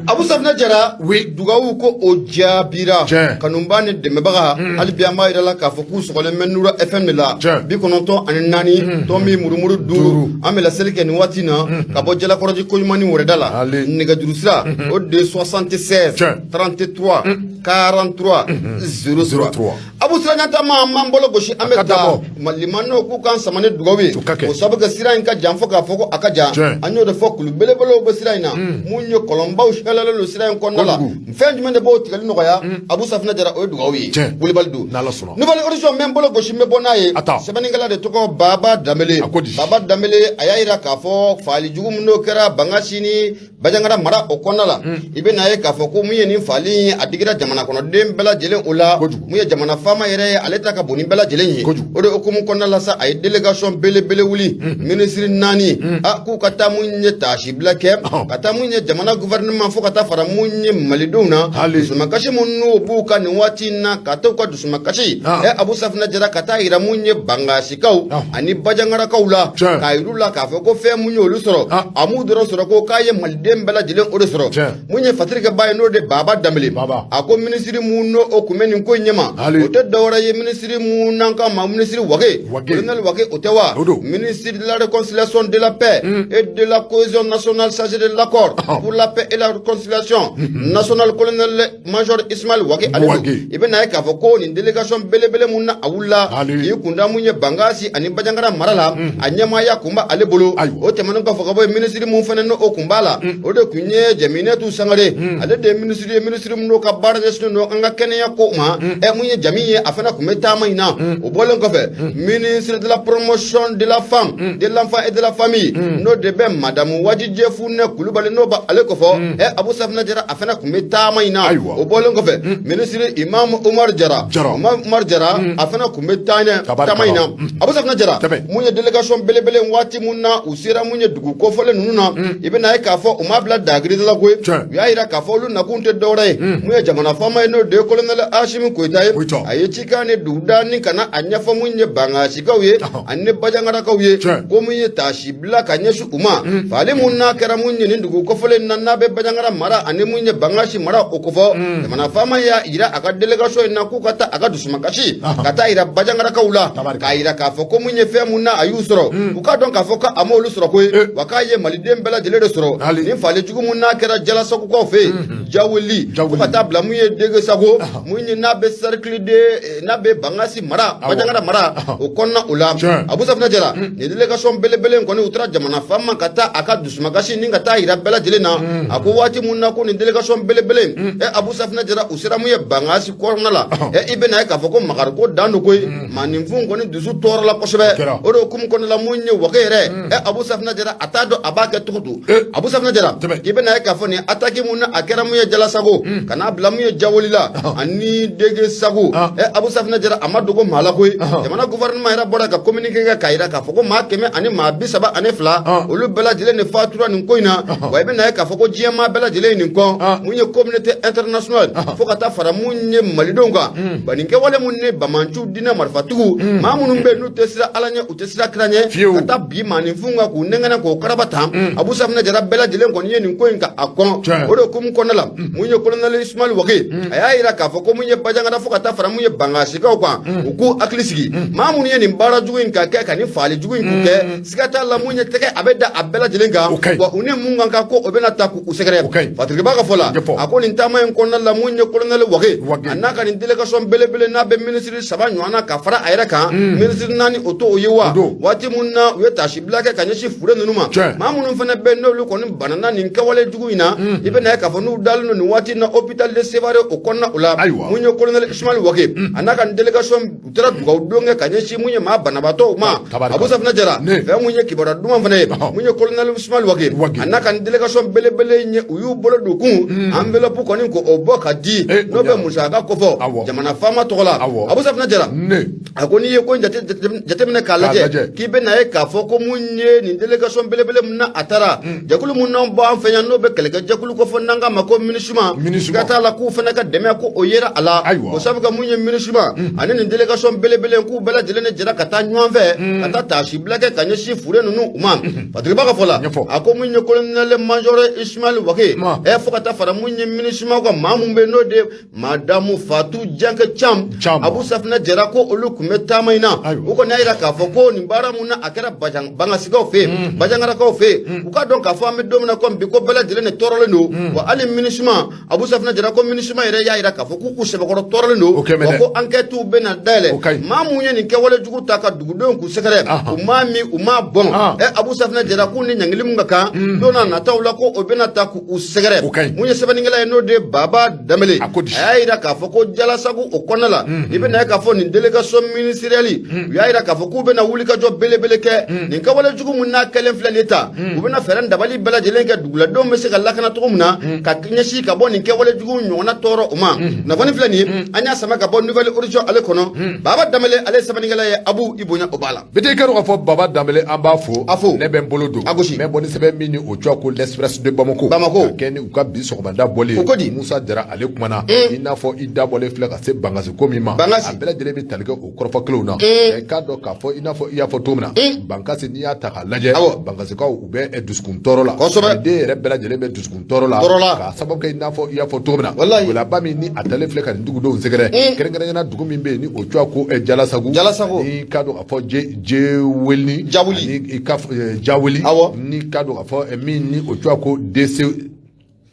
Abu Safinɛ Jara. Oui. Dugawu ko o jaabira. Tiɲɛ. Kanubaa ni dɛmɛbaga, hali bi an b'a yira la k'a fɔ k'u sɔgɔlen bɛ Nura FM de la. Tiɲɛ. 94 tomi murumuru 5. An bɛ laseli kɛ nin waati in na ka bɔ Jalakɔrɔji Koɲumani wɛrɛda la. Ale. Nɛgɛjuru sira, o de ye 76 Tiɲɛ. 33 43 03. 03. Abu Siraɲatama, an b'an bolo gosi, an bɛ ka taa dabɔ. Limanaw k'u k'an sama ni dugawu ye. O ka kɛ. O sabu kɛ sira in ka jan fo k'a fɔ ko a ka jan. Tiɲɛ. An y'o de fɔ, kulu belebelew bɛ sira in na, mun ye kɔlɔnbaw sɛlɛlen don sira in kɔnɔna la. Kojugu. Fɛn jumɛn de b'o tigɛli nɔgɔya, Abu Safinɛ Jara? O ye dugawu ye. Tiɲɛ. Wulibali don. N'Ala sɔnna. Nouvel Horizon, n bɛ n bolo gosi, n bɛ bɔ n'a ye. A ta. Sɛbɛnnikɛla de tɔgɔ Baba Danbele. A ko di? Baba Danbele, a y'a yira k'a fɔ faali jugu min n'o kɛra Bangasi ni Bajangara mara o kɔnɔna la, i bɛ n'a ye k'a fɔ ko mun ye nin faali in, a digira jamana kɔnɔden bɛɛ lajɛlen o la. Kojugu. Mun ye jamana faama yɛrɛ ye, ale ta ka bon ni bɛɛ lajɛlen ye. Kojugu. O de hukumu kɔnɔna la sa, a ye délégation belebele wuli, minisiri naani, a k'u ka taa mun ye taasibila kɛ, ka taa mun ye jamana gouvernement, fo ka taa fara mun ye malidenw na. Hali. Dusumakasi mun n'o b'u ka nin waati in na, ka taa u ka dusumakasi, ɛ Abu Safinɛ Jara, ka taa yira mun ye Bangasikaw ani Bajangarakaw la, k'a yir'u la k'a fɔ ko fɛn mun ye olu sɔrɔ, a m'u dɔrɔn sɔrɔ, ko k'a ye maliden bɛɛ lajɛlen o de sɔrɔ. Tiɲɛ. Mun ye fatirikɛba ye, n'o de Baba Danbele. Baba. A ko minisiri mun n'o o kun bɛ nin ko in ɲɛma, Hali. o tɛ dɔwɛrɛ ye minisiri mun n'an ka ma minisiri Wage. Wage. Colonel Wage, o tɛ wa? O don. Ministre de la Réconciliation, de la Paix et de la Cohésion nationale, chargé de l'accord pour la paix et la réconciliation nationale, colonel major Ismaël Wage, ale don. Wage. I bɛ n'a ye k'a fɔ ko nin délégation belebele mun na a wulila Hali. k'i kunda mun ye Bangasi ani Bajangara mara la, a ɲɛmaaya kun b'ale bolo. Ayiwa. O tɛmɛnen kɔfɛ ka bɔ yen, minisiri mun fana n'o kun b'a la, o de kun ye Jɛminɛtu Sangare. Ale de ye minisiri ye, minisiri mun n'o ka baara ɲɛsinnen don an ka kɛnɛya ko ma, ɛ mun ye jami ye, a fana kun bɛ taama in na. O bɔlen kɔfɛ, ministre de la Promotion de la Femme, de l'Enfant et de la Famille, n'o de bɛ madame Wajijɛ Funɛ Kulubali, n'o b'ale kɔfɔ, ɛ Abu Safinɛ Jara, a fana kun bɛ taama in na. Ayiwa. O bɔlen kɔfɛ, ministre Imam Umar Jara. Jara. Imam Umar Jara, a fana kun bɛ taa ɲɛ Tabarikala. taama in na. Abu Safinɛ Jara, Tɛmɛ. mun ye délégation belebele, waati mun na u sera mun ye dugu kofɔlen ninnu na, i bɛ n'a ye k'a fɔ u m'a bila dagiri la koyi. Tiɲɛ. U y'a yira k'a fɔ olu nakun tɛ dɔwɛrɛ ye, mun ye jamana faama ye, n'o de ye colonel Asimi Goyita ye. Goyita. A ye cikan ni duguda ni ka na a ɲɛfɔ mun ye Bangasikaw ye ani Bajangarakaw ye, Tiɲɛ. ko mun ye taasi bila ka ɲɛsin u ma, faali mun n'a kɛra mun ye nin dugu kofɔlen na, n'a bɛ Bajangara mara ani mun ye Bangasi mara o kofɔ. Jamana faama y'a yira a ka délégation in na k'u ka taa a ka dusumakasi ka taa yira Bajangarakaw la, Tabarikala. k'a yira k'a fɔ ko mun ye fɛn mun na a y'u sɔrɔ, u k'a dɔn k'a fɔ ko a m'olu sɔrɔ koyi, wa k'a ye maliden bɛɛ lajɛlen de sɔrɔ. Hali. Ni faali jugu mun n'a kɛra Jalasagokaw fɛ yen, Jawuli, fo Jawuli. ka taa bila mun ye Dege Sago, mun ye n'a bɛ cercle de n'a bɛ Bangasi mara, Bajangara mara o kɔnɔna o la. Tiɲɛ. Abu Safinɛ Jara, nin délégation belebele in kɔni, u taara jamana faama ka taa a ka dusumakasi ni ka taa yira bɛɛ lajɛlen na. A ko waati mun na ko nin délégation belebele, ɛ Abu Safinɛ Jara, u sera mun ye Bangasi kɔnɔna la, ɛ i bɛ na ye k'a fɔ ko makari ko dan don koyi, maaninfin kɔni dusu tɔɔrɔla kosɛbɛ. Kɛra. O de hukumu kɔnɔna la, mun ye Wage yɛrɛ, ɛ Abu Safinɛ Jara, a t'a dɔn a b'a kɛ cogo to. Abu Safinɛ Jara, Tɛmɛ. i bɛ na ye k'a fɔ nin attaque mun na a kɛra mun ye Jalasago, ka n'a bila mun ye Jawoli la ani Dege Sago, ɛ Abu Safinɛ Jara, a ma dogo maa la koyi. Jamana gouvernement yɛrɛ bɔra ka communiqué kɛ k'a yira k'a fɔ ko maa 132, olu bɛɛ lajɛlen de fatura nin ko in na. Wa i bɛ na ye k'a fɔ ko diɲɛ maa bɛɛ lajɛlen ye nin kɔn, mun ye communauté internationale, fo ka taa fara mun ye malidenw kan, ba nin kɛwale mun ni bamanciw, diinɛ marifatigiw, maa minnu bɛ yen n'u tɛ siran Ala ɲɛ, u tɛ siran kira ɲɛ, Fiyewu. ka taa bi maaninfinw kan k'u nɛgɛnɛ k'o karaba tan. Abu Safinɛ Jara, bɛɛ lajɛlen kɔni ye nin ko in ka a kɔn. Tiɲɛ. O de hukumu kɔnɔna la, mun ye colonel Ismaël Wage, a y'a yira k'a fɔ ko mun ye Bajangara, fo ka taa fara mun ye Bangasikaw kan, u k'u hakili sigi, maa minnu ye nin baara jugu in ka kɛ, ka nin faali jugu in k'u kɛ, siga t'a la, mun ye tɛgɛ a bɛ da a bɛɛ lajɛlen kan. O ka ɲi. Wa u ni mun kan ka ko o bɛna ta k'u sɛgɛrɛ. O ka ɲi. Fatiriba ka fɔ la, Ɲɛfɔ. a ko nin taama in kɔnɔna la, mun ye colonel Wage, Wage. a n'a ka nin délégation belebele n'a bɛ minisiri saba ɲɔgɔn na ka fara a yɛrɛ kan, minisiri naani, o t'o ye wa? O don. Waati mun na u ye taasibila kɛ ka ɲɛsin fure ninnu ma, Tiɲɛ. maa minnu fana bɛ yen n'olu kɔni banana nin kɛwale jugu in na, i bɛ na ye k'a fɔ n'u dalen don nin waati in na hôpital de Sévaré o kɔnɔna o la. Ayiwa. Mun ye colonel Ismaël Wage, a n'a ka nin délégation, u taara dugawu don kɛ ka ɲɛsin mun ye maa banabaatɔw ma. Tabarikala. Abu Safinɛ Jara, Ne. fɛn mun ye kibaruya duman fana ye, mun ye colonel Ismaël Wage, Wage. a n'a ka nin délégation belebele in ye, u y'u bolo don kun enveloppe kɔni ko o bɔ ka di, Eh, n'o bɛ musaka kofɔ jamana faama tɔgɔ la. Abu Safinɛ Jara, Ne. a ko n'i ye ko in jateminɛ k'a lajɛ, lajɛ. k'i bɛ na ye k'a fɔ ko mun ye nin délégation belebele mun na a taara, jɛkulu mun n'an bɔ an fɛ yan, n'o bɛ kɛlɛkɛ jɛkulu ko fɔ n'an k'a ma ko MINUSMA siga t'a la k'u fana ka dɛmɛ ko o yera a la o sabu ka mun ye MINUSMA ani nin délégation belebele k'u bɛɛ lajɛlen de jɛra ka taa ɲɔgɔn fɛ ka taa taasibila kɛ ka ɲɛsin fure ninnu u ma. Patiriba ka fɔ la, a ko mun ye colonel major Ismaël Wagué, fo ka taa fara mun ye MINUSMA ka maa mun bɛ n'o de Madamu Fatou Dianké Thiam, Abu Safinɛ Jara, ko olu tun bɛ taama in na. U kɔni y'a jira k'a fɔ ko nin baara mun na a kɛra Bangasikaw fɛ yen, Bandiagarakaw fɛ yen, u k'a dɔn k'a fɔ an bɛ don min na komi bi, ko bɛɛ lajɛlen de tɔɔrɔlen don. Wa hali MINUSMA, Abu Safinɛ Jara, ko MINUSMA yɛrɛ y'a jira k'a fɔ k'u sɛbɛkɔrɔ tɔɔrɔlen don, wa ko enquête bɛna dayɛlɛ, maa mun ye nin kɛwale jugu ta ka dugudenw k'u sɛgɛrɛ, u m'a min, u m'a bɔn. Abu Safinɛ Jara, k'u ni ɲangili mun ka kan don n'a nataw la, ko o bɛna ta k'u sɛgɛrɛ. Mun ye sɛbɛnnikɛla ye, n'o de Baba Danbele, a y'a jira k'a fɔ ko Jalasagu o kɔnɔna la, i bɛna ye k'a fɔ nin délégation ministérielle, u y'a jira k'a fɔ k'u bɛna wulikajɔ belebele kɛ nin kɛwale jugu mun n'a kɛlen filɛ nin ta. U bɛna fɛɛrɛ dabali bɛɛ lajɛlen kɛ duguladenw bɛ se ka lakana cogo min na ka ɲɛsin ka bɔ nin kɛwale jugu ɲɔgɔnna tɔɔrɔ o ma. Kunnafoni filɛ nin ye, an y'a sama ka bɔ Nouvel Horizon ale kɔnɔ. Baba Danbele, ale ye sɛbɛnnikɛla ye. Abu, i bonya o b'a la. Bete, i ka dɔn k'a fɔ Baba Danbele, an b'a fo. A fo. Ne bɛ n bolo don. A gosi. N bɛ bɔ ni sɛbɛn min ni o tɔgɔ ko L'Express de Bamako. Bamako. Ka kɛ ni u ka bi sɔgɔmada bɔlen ye. O ko di? Musa Jara, ale kumana. I n'a fɔ i da bɔlen filɛ ka se Bangasi ko min ma. Bangasi. A bɛɛ lajɛlen bɛ tali kɛ o kɔrɔfɔ kelenw na. I k'a dɔn k'a fɔ, i n'a fɔ i y'a fɔ cogo min na, Bankasi, n'i y'a ta k'a lajɛ, Bankasikaw, u bɛ dusukun tɔɔrɔ la. Maliden yɛrɛ bɛɛ lajɛlen bɛ dusukun tɔɔrɔ la. Tɔɔrɔ la. K'a sababu kɛ, i n'a fɔ i y'a fɔ cogo min na. Walahi. Gɛlɛyaba min ni a talen filɛ ka nin dugudenw sɛgɛrɛ. Kɛrɛnkɛrɛnnenya la, dugu min bɛ yen ni o tɔgɔ ko Jalasagu. Jalasagu. Ni k'a dɔn k'a fɔ Jeweli. Jawuli. Ani i ka Jawuli. Ni k'a dɔn k'a fɔ min ni o tɔgɔ ko DC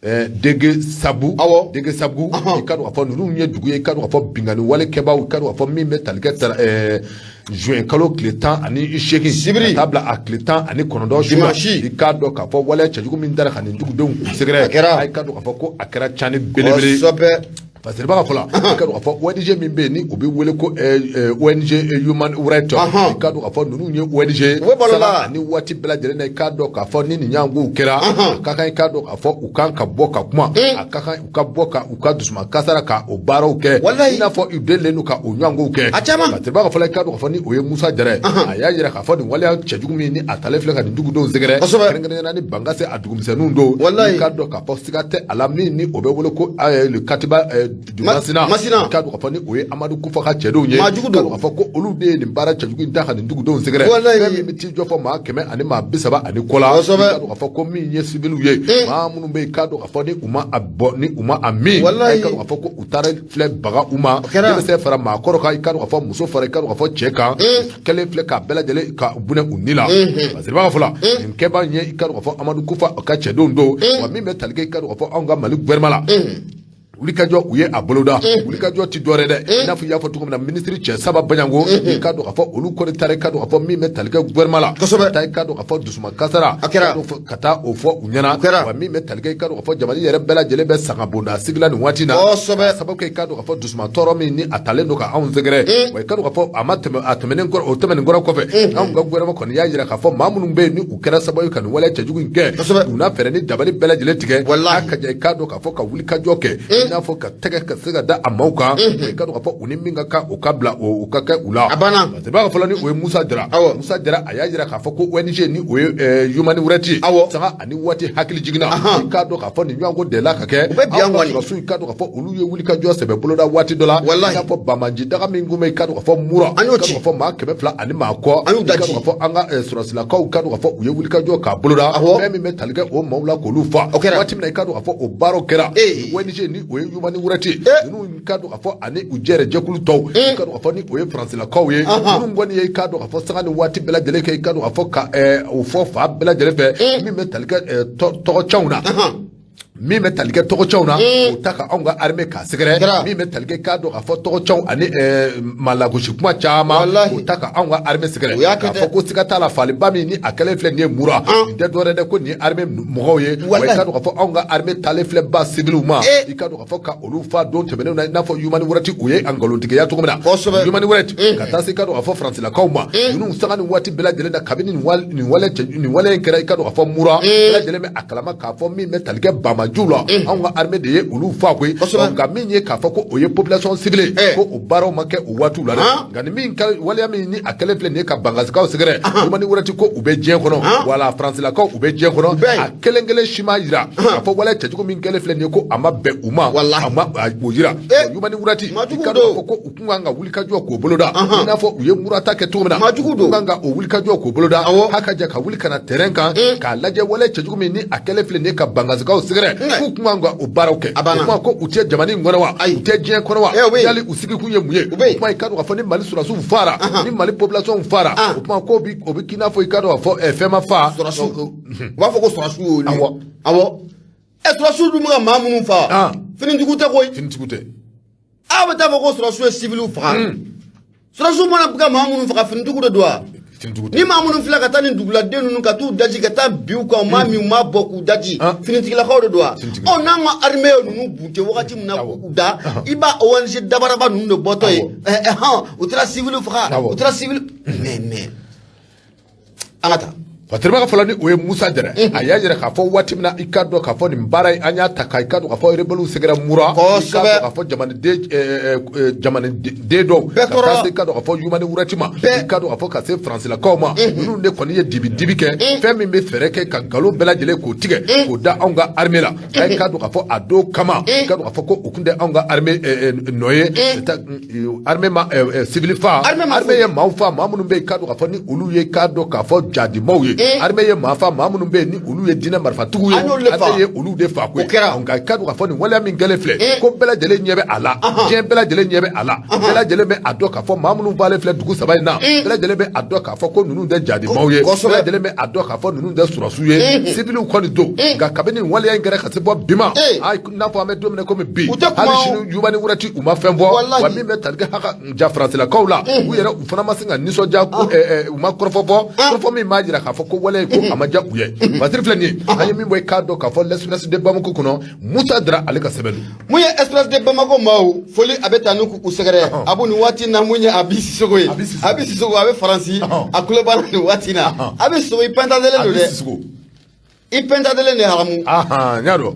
Dege Sabu. Dege Sabu. I ka dɔn k'a fɔ ninnu ye dugu ye, i ka dɔn k'a fɔ binkanni wale kɛbaaw, i ka dɔn k'a fɔ min bɛ tali kɛ juin kalo tile 18. Sibiri. Ka taa bila a tile 19 su la. Dimanche. I k'a dɔn k'a fɔ waleya cɛjugu min dara ka nin dugudenw k'u sɛgɛrɛ. A kɛra. I k'a dɔn k'a fɔ ko a kɛra cani belebele. Fasiriba ka fɔ la, i ka dɔn k'a fɔ ONG min bɛ yen ni u bɛ wele ko ONG Human Rights, i ka dɔn k'a fɔ ninnu ye ONG U bɛ balo la. Ani waati bɛɛ lajɛlen na, i k'a dɔn k'a fɔ ni nin ɲɔgɔnkow kɛra, a ka kan i k'a dɔn k'a fɔ u kan ka bɔ ka kuma, a ka kan u ka bɔ ka u ka dusuma kasara ka o baaraw kɛ. Walahi. I n'a fɔ u delilen don ka o ɲɔgɔnkow kɛ. A caman. Fasiriba ka fɔ la, i k'a dɔn k'a fɔ ni o ye Musa Jara ye, a y'a jira k'a fɔ nin waleya cɛjugu min ni a talen filɛ ka nin dugudenw sɛgɛrɛ, kɛrɛnkɛrɛnnenya la ni Bankasi a dugumisɛnninw don. Walahi. I k'a dɔn k'a fɔ siga tɛ a la, min ni o bɛ wele ko le Katiba du Masina. Masina. I k'a dɔn k'a fɔ ni o ye Amadu Kufa ka cɛdenw ye. Maa jugu don. I k'a dɔn k'a fɔ ko olu de ye nin baara cɛjugu in ta ka nin dugudenw sɛgɛrɛ. Walahi. Fɛn min bɛ t'i jɔ fɔ maa 130 ani kɔ la. I k'a dɔn k'a fɔ ko min ye civiliw ye, maa minnu bɛ yen, i k'a dɔn k'a fɔ ni u ma a bɔ, ni u ma a min. Walahi. I k'a dɔn k'a fɔ ko u taara filɛ baga u ma. Kɛra. Denmisɛn fara maakɔrɔ kan, i k'a dɔn k'a fɔ muso fara, i k'a dɔn k'a fɔ cɛ kan. Kɛlen filɛ k'a bɛɛ lajɛlen ka bunɛ u ni la. Fasiriba ka fɔ la, nin kɛbaa in ye, i k'a dɔn k'a fɔ Amadu Kufa ka cɛdenw don. Wa min bɛ tali kɛ, i k'a dɔn k'a fɔ anw ka Mali gouvernement la, wulikajɔ u ye a boloda. Wulikajɔ ti dɔwɛrɛ dɛ, i n'a fɔ i y'a fɔ cogo min na, minisiri cɛ saba baɲanko, i k'a dɔn k'a fɔ olu kɔni taara, i k'a dɔn k'a fɔ min bɛ tali kɛ gouvernement la, ka taa, i k'a dɔn k'a fɔ dusuma kasara, A kɛra. ka taa o fɔ u ɲɛna. Kɛra. Wa min bɛ tali kɛ, i k'a dɔn k'a fɔ jamana yɛrɛ bɛɛ lajɛlen bɛ sanga bonda sigi la nin waati in na. K'a sababu kɛ, i k'a dɔn k'a fɔ dusuma tɔɔrɔ min ni a talen don ka anw sɛgɛrɛ. Wa i k'a dɔn k'a fɔ a ma tɛmɛ, a tɛmɛnen kɔrɔ, o tɛmɛnen kɔrɔ kɔfɛ, anw ka gouvernement kɔni y'a jira k'a fɔ maa minnu bɛ yen ni u kɛra sababu ye ka nin waleya cɛjugu in kɛ, u na fɛɛrɛ ni dabali bɛɛ lajɛlen tigɛ. Walahi. A ka ja, i k'a dɔn k'a fɔ ka wulikajɔ kɛ, i n'a fɔ ka tɛgɛ ka se ka da a maaw kan. I k'a dɔn k'a fɔ u ni min ka kan, o ka bila o ka kɛ u la. A banna. Fasiriba ka fɔlɔ, ni o ye Musa Jara. Musa Jara, a y'a jira k'a fɔ ko ONG ni o ye Human Rights ye, sanga ani waati hakili jiginna, i k'a dɔn k'a fɔ nin ɲɔgɔn ko delila ka kɛ. U bɛ bi an Anw ka kɔni. sɔrɔdasiw, i k'a dɔn k'a fɔ olu ye wulikajɔ sɛbɛ boloda waati dɔ la. Walahi. I n'a fɔ banbaanci daga min kun bɛ, i k'a dɔn k'a fɔ Mura, An y'o i k'a ci. dɔn k'a fɔ maa 200 ani maa kɔ. An y'u da I k'a dɔn ci. k'a fɔ an ka sɔrɔdasilakaw, i k'a dɔn k'a fɔ u ye wulikajɔ k'a boloda. Fɛn min bɛ tali kɛ o maaw la k'olu fa. O kɛra. Waati min na, i k'a dɔn k'a fɔ o baaraw kɛra, ONG ni o ye Human Rights ye, ninnu, i k'a dɔn k'a fɔ ani u jɛrɛ jɛkulu tɔw, i k'a dɔn k'a fɔ ni o ye Faransilakaw ye, ninnu kɔni ye, i k'a dɔn k'a fɔ sanga ni waati bɛɛ lajɛlen kɛ, i k'a dɔn k'a fɔ ka o fɔ fa bɛɛ lajɛlen fɛ, min bɛ tali kɛ tɔgɔcɛnw na, min bɛ tali kɛ tɔgɔcɛnw na, o ta ka anw ka armée k'a sɛgɛrɛ, min bɛ tali kɛ, k'a dɔn k'a fɔ tɔgɔcɛnw ani maa lagosi kuma caman, o ta ka anw ka armée sɛgɛrɛ. U y'a kɛ K'a dɛ. fɔ ko siga t'a la, faliba min ni a kɛlen filɛ nin ye Mura, nin tɛ dɔwɛrɛ dɛ, ko nin ye armée mɔgɔw ye. Wa i k'a dɔn k'a fɔ anw ka armée taalen filɛ ba civilw ma, i k'a dɔn k'a fɔ ka olu fa don tɛmɛnenw na, i n'a fɔ Human Rights u ye a nkalontigiya cogo min na. Human Rights ka taa se, i k'a dɔn k'a fɔ Faransilakaw ma, ninnu sanga ni waati bɛɛ lajɛlen na, kabini nin wale in kɛra, i k'a dɔn k'a fɔ Mura, bɛɛ lajɛlen bɛ a kalama k'a fɔ min bɛ tali kɛ banbaanci banbaganciw la, anw ka armée de ye olu fa koyi. Nka min ye k'a fɔ ko o ye population civile ye, ko o baaraw ma kɛ o waatiw la dɛ. Nka ni min waleya min ni a kɛlen filɛ nin ye ka Bankasikaw sɛgɛrɛ, Yumani Wɛrɛti ko u bɛ diɲɛ kɔnɔ, wala Faransilakaw u bɛ diɲɛ kɔnɔ, a kelen kelen si m'a jira k'a fɔ waleya cɛjugu min kɛlen filɛ nin ye ko a ma bɛn u ma, a ma o jira. Yumani Wɛrɛti, i k'a dɔn k'a fɔ ko u tun kan ka wulikajɔ k'o boloda i n'a fɔ u ye Mura ta kɛ cogo min na, maajugu don, u kan ka o wulikajɔ k'o boloda haka jɛ ka wuli ka na terrain kan k'a lajɛ wale cɛjugu min ni a kɛlen filɛ nin ye ka Bankasikaw sɛgɛrɛ, k'u tun kan ka o baaraw kɛ. O kuma ko u tɛ jamana in kɔnɔ wa, u tɛ diɲɛ kɔnɔ wa, yali u sigikun ye mun ye? O kuma i k'a dɔn k'a fɔ ni Mali sɔrɔdasiw fara, ni Mali population fara, o kuma ko bi o bɛ k'i n'a fɔ i k'a dɔn k'a fɔ fɛn ma fa. Sɔrɔdasiw, u b'a fɔ ko sɔrɔdasiw y'olu ye. Awɔ, ɛ, sɔrɔdasiw dun bɛ ka maa minnu fa, finitigiw tɛ koyi. Finitigiw tɛ. Aw bɛ taa fɔ ko sɔrɔdasiw ye civiliw faga. Sɔrɔdasiw mana ka maa minnu faga, finitigiw de don wa? Ni maa minnu filɛ ka taa nin duguladen ninnu ka t'u daji ka taa bin u kan, maa min ma bɔ k'u daji, finitigilakaw de don wa? Ɔ, n'an ka armée ye ninnu bunte wagati min na k'u da, i b'a ONG dabaraba ninnu de bɔtɔ ye, ɛ hɔn, u taara civiliw faga, u taara civil, mais an ka taa. Fatirima ka fɔlɔ ni o ye Musa Jara, a y'a jira k'a fɔ waati min na i k'a dɔn k'a fɔ nin baara in an y'a ta ka i k'a dɔn k'a fɔ rebelles sɛgɛrɛ Mura, i k'a dɔn k'a fɔ jamanaden dɔw ka taa se i k'a dɔn k'a fɔ Yumani Wurati ma, i k'a dɔn k'a fɔ ka se Faransilakaw ma, ninnu de kɔni ye dibi dibi kɛ, fɛn min bɛ fɛɛrɛ kɛ ka nkalon bɛɛ lajɛlen k'o tigɛ k'o da anw ka armée la. I k'a dɔn k'a fɔ a don kama, i k'a dɔn k'a fɔ ko u tun tɛ anw ka armée nɔ ye. Armée ma civil fa, armée ye maaw fa, maa minnu bɛ yen k'a dɔn k'a fɔ ni olu ye k'a dɔn k'a fɔ jadimaw ye. Armée ye maa fa, maa minnu bɛ yen ni olu ye diinɛ marifatigiw ye, armée ye olu de fa koyi. Nka k'a dɔn k'a fɔ nin waleya min kɛlen filɛ, ko bɛɛ lajɛlen ɲɛ bɛ a la, diɲɛ bɛɛ lajɛlen ɲɛ bɛ a la, bɛɛ lajɛlen bɛ a dɔn k'a fɔ maa minnu falen filɛ dugu saba in na, bɛɛ lajɛlen bɛ a dɔn k'a fɔ ko ninnu tɛ jadimaw ye, bɛɛ lajɛlen bɛ a dɔn k'a fɔ ninnu tɛ sɔrɔdasiw ye, sibiliw kɔni don. Nka kabini nin waleya in kɛra ka se bɔ bi ma, n'a fɔ an bɛ don min na komi bi, hali sini Yumani Wurati u ma fɛn fɔ. Wa min bɛ tali kɛ haka ja Faransilakaw la, u yɛrɛ u fana ma se ka nisɔndiya, u ma kɔrɔfɔ fɔ, kɔrɔfɔ min b'a jira k'a fɔ ko waleya ko a ma diya u ye. Fasiri filɛ nin ye, an ye min bɔ i k'a dɔn k'a fɔ l'Express de Bamako kɔnɔ, Musa Dara ale ka sɛbɛn don. Mun ye Express de Bamako maaw foli a bɛ taa n'u k'u sɛgɛrɛ a b'u nin waati in na, mun ye Abi Sisoko ye, Abi Sisoko a bɛ Faransi, a tulo b'a la nin waati in na. Abi Sisoko, i pɛntadelen don dɛ, i pɛntadelen de haramu. N y'a dɔn.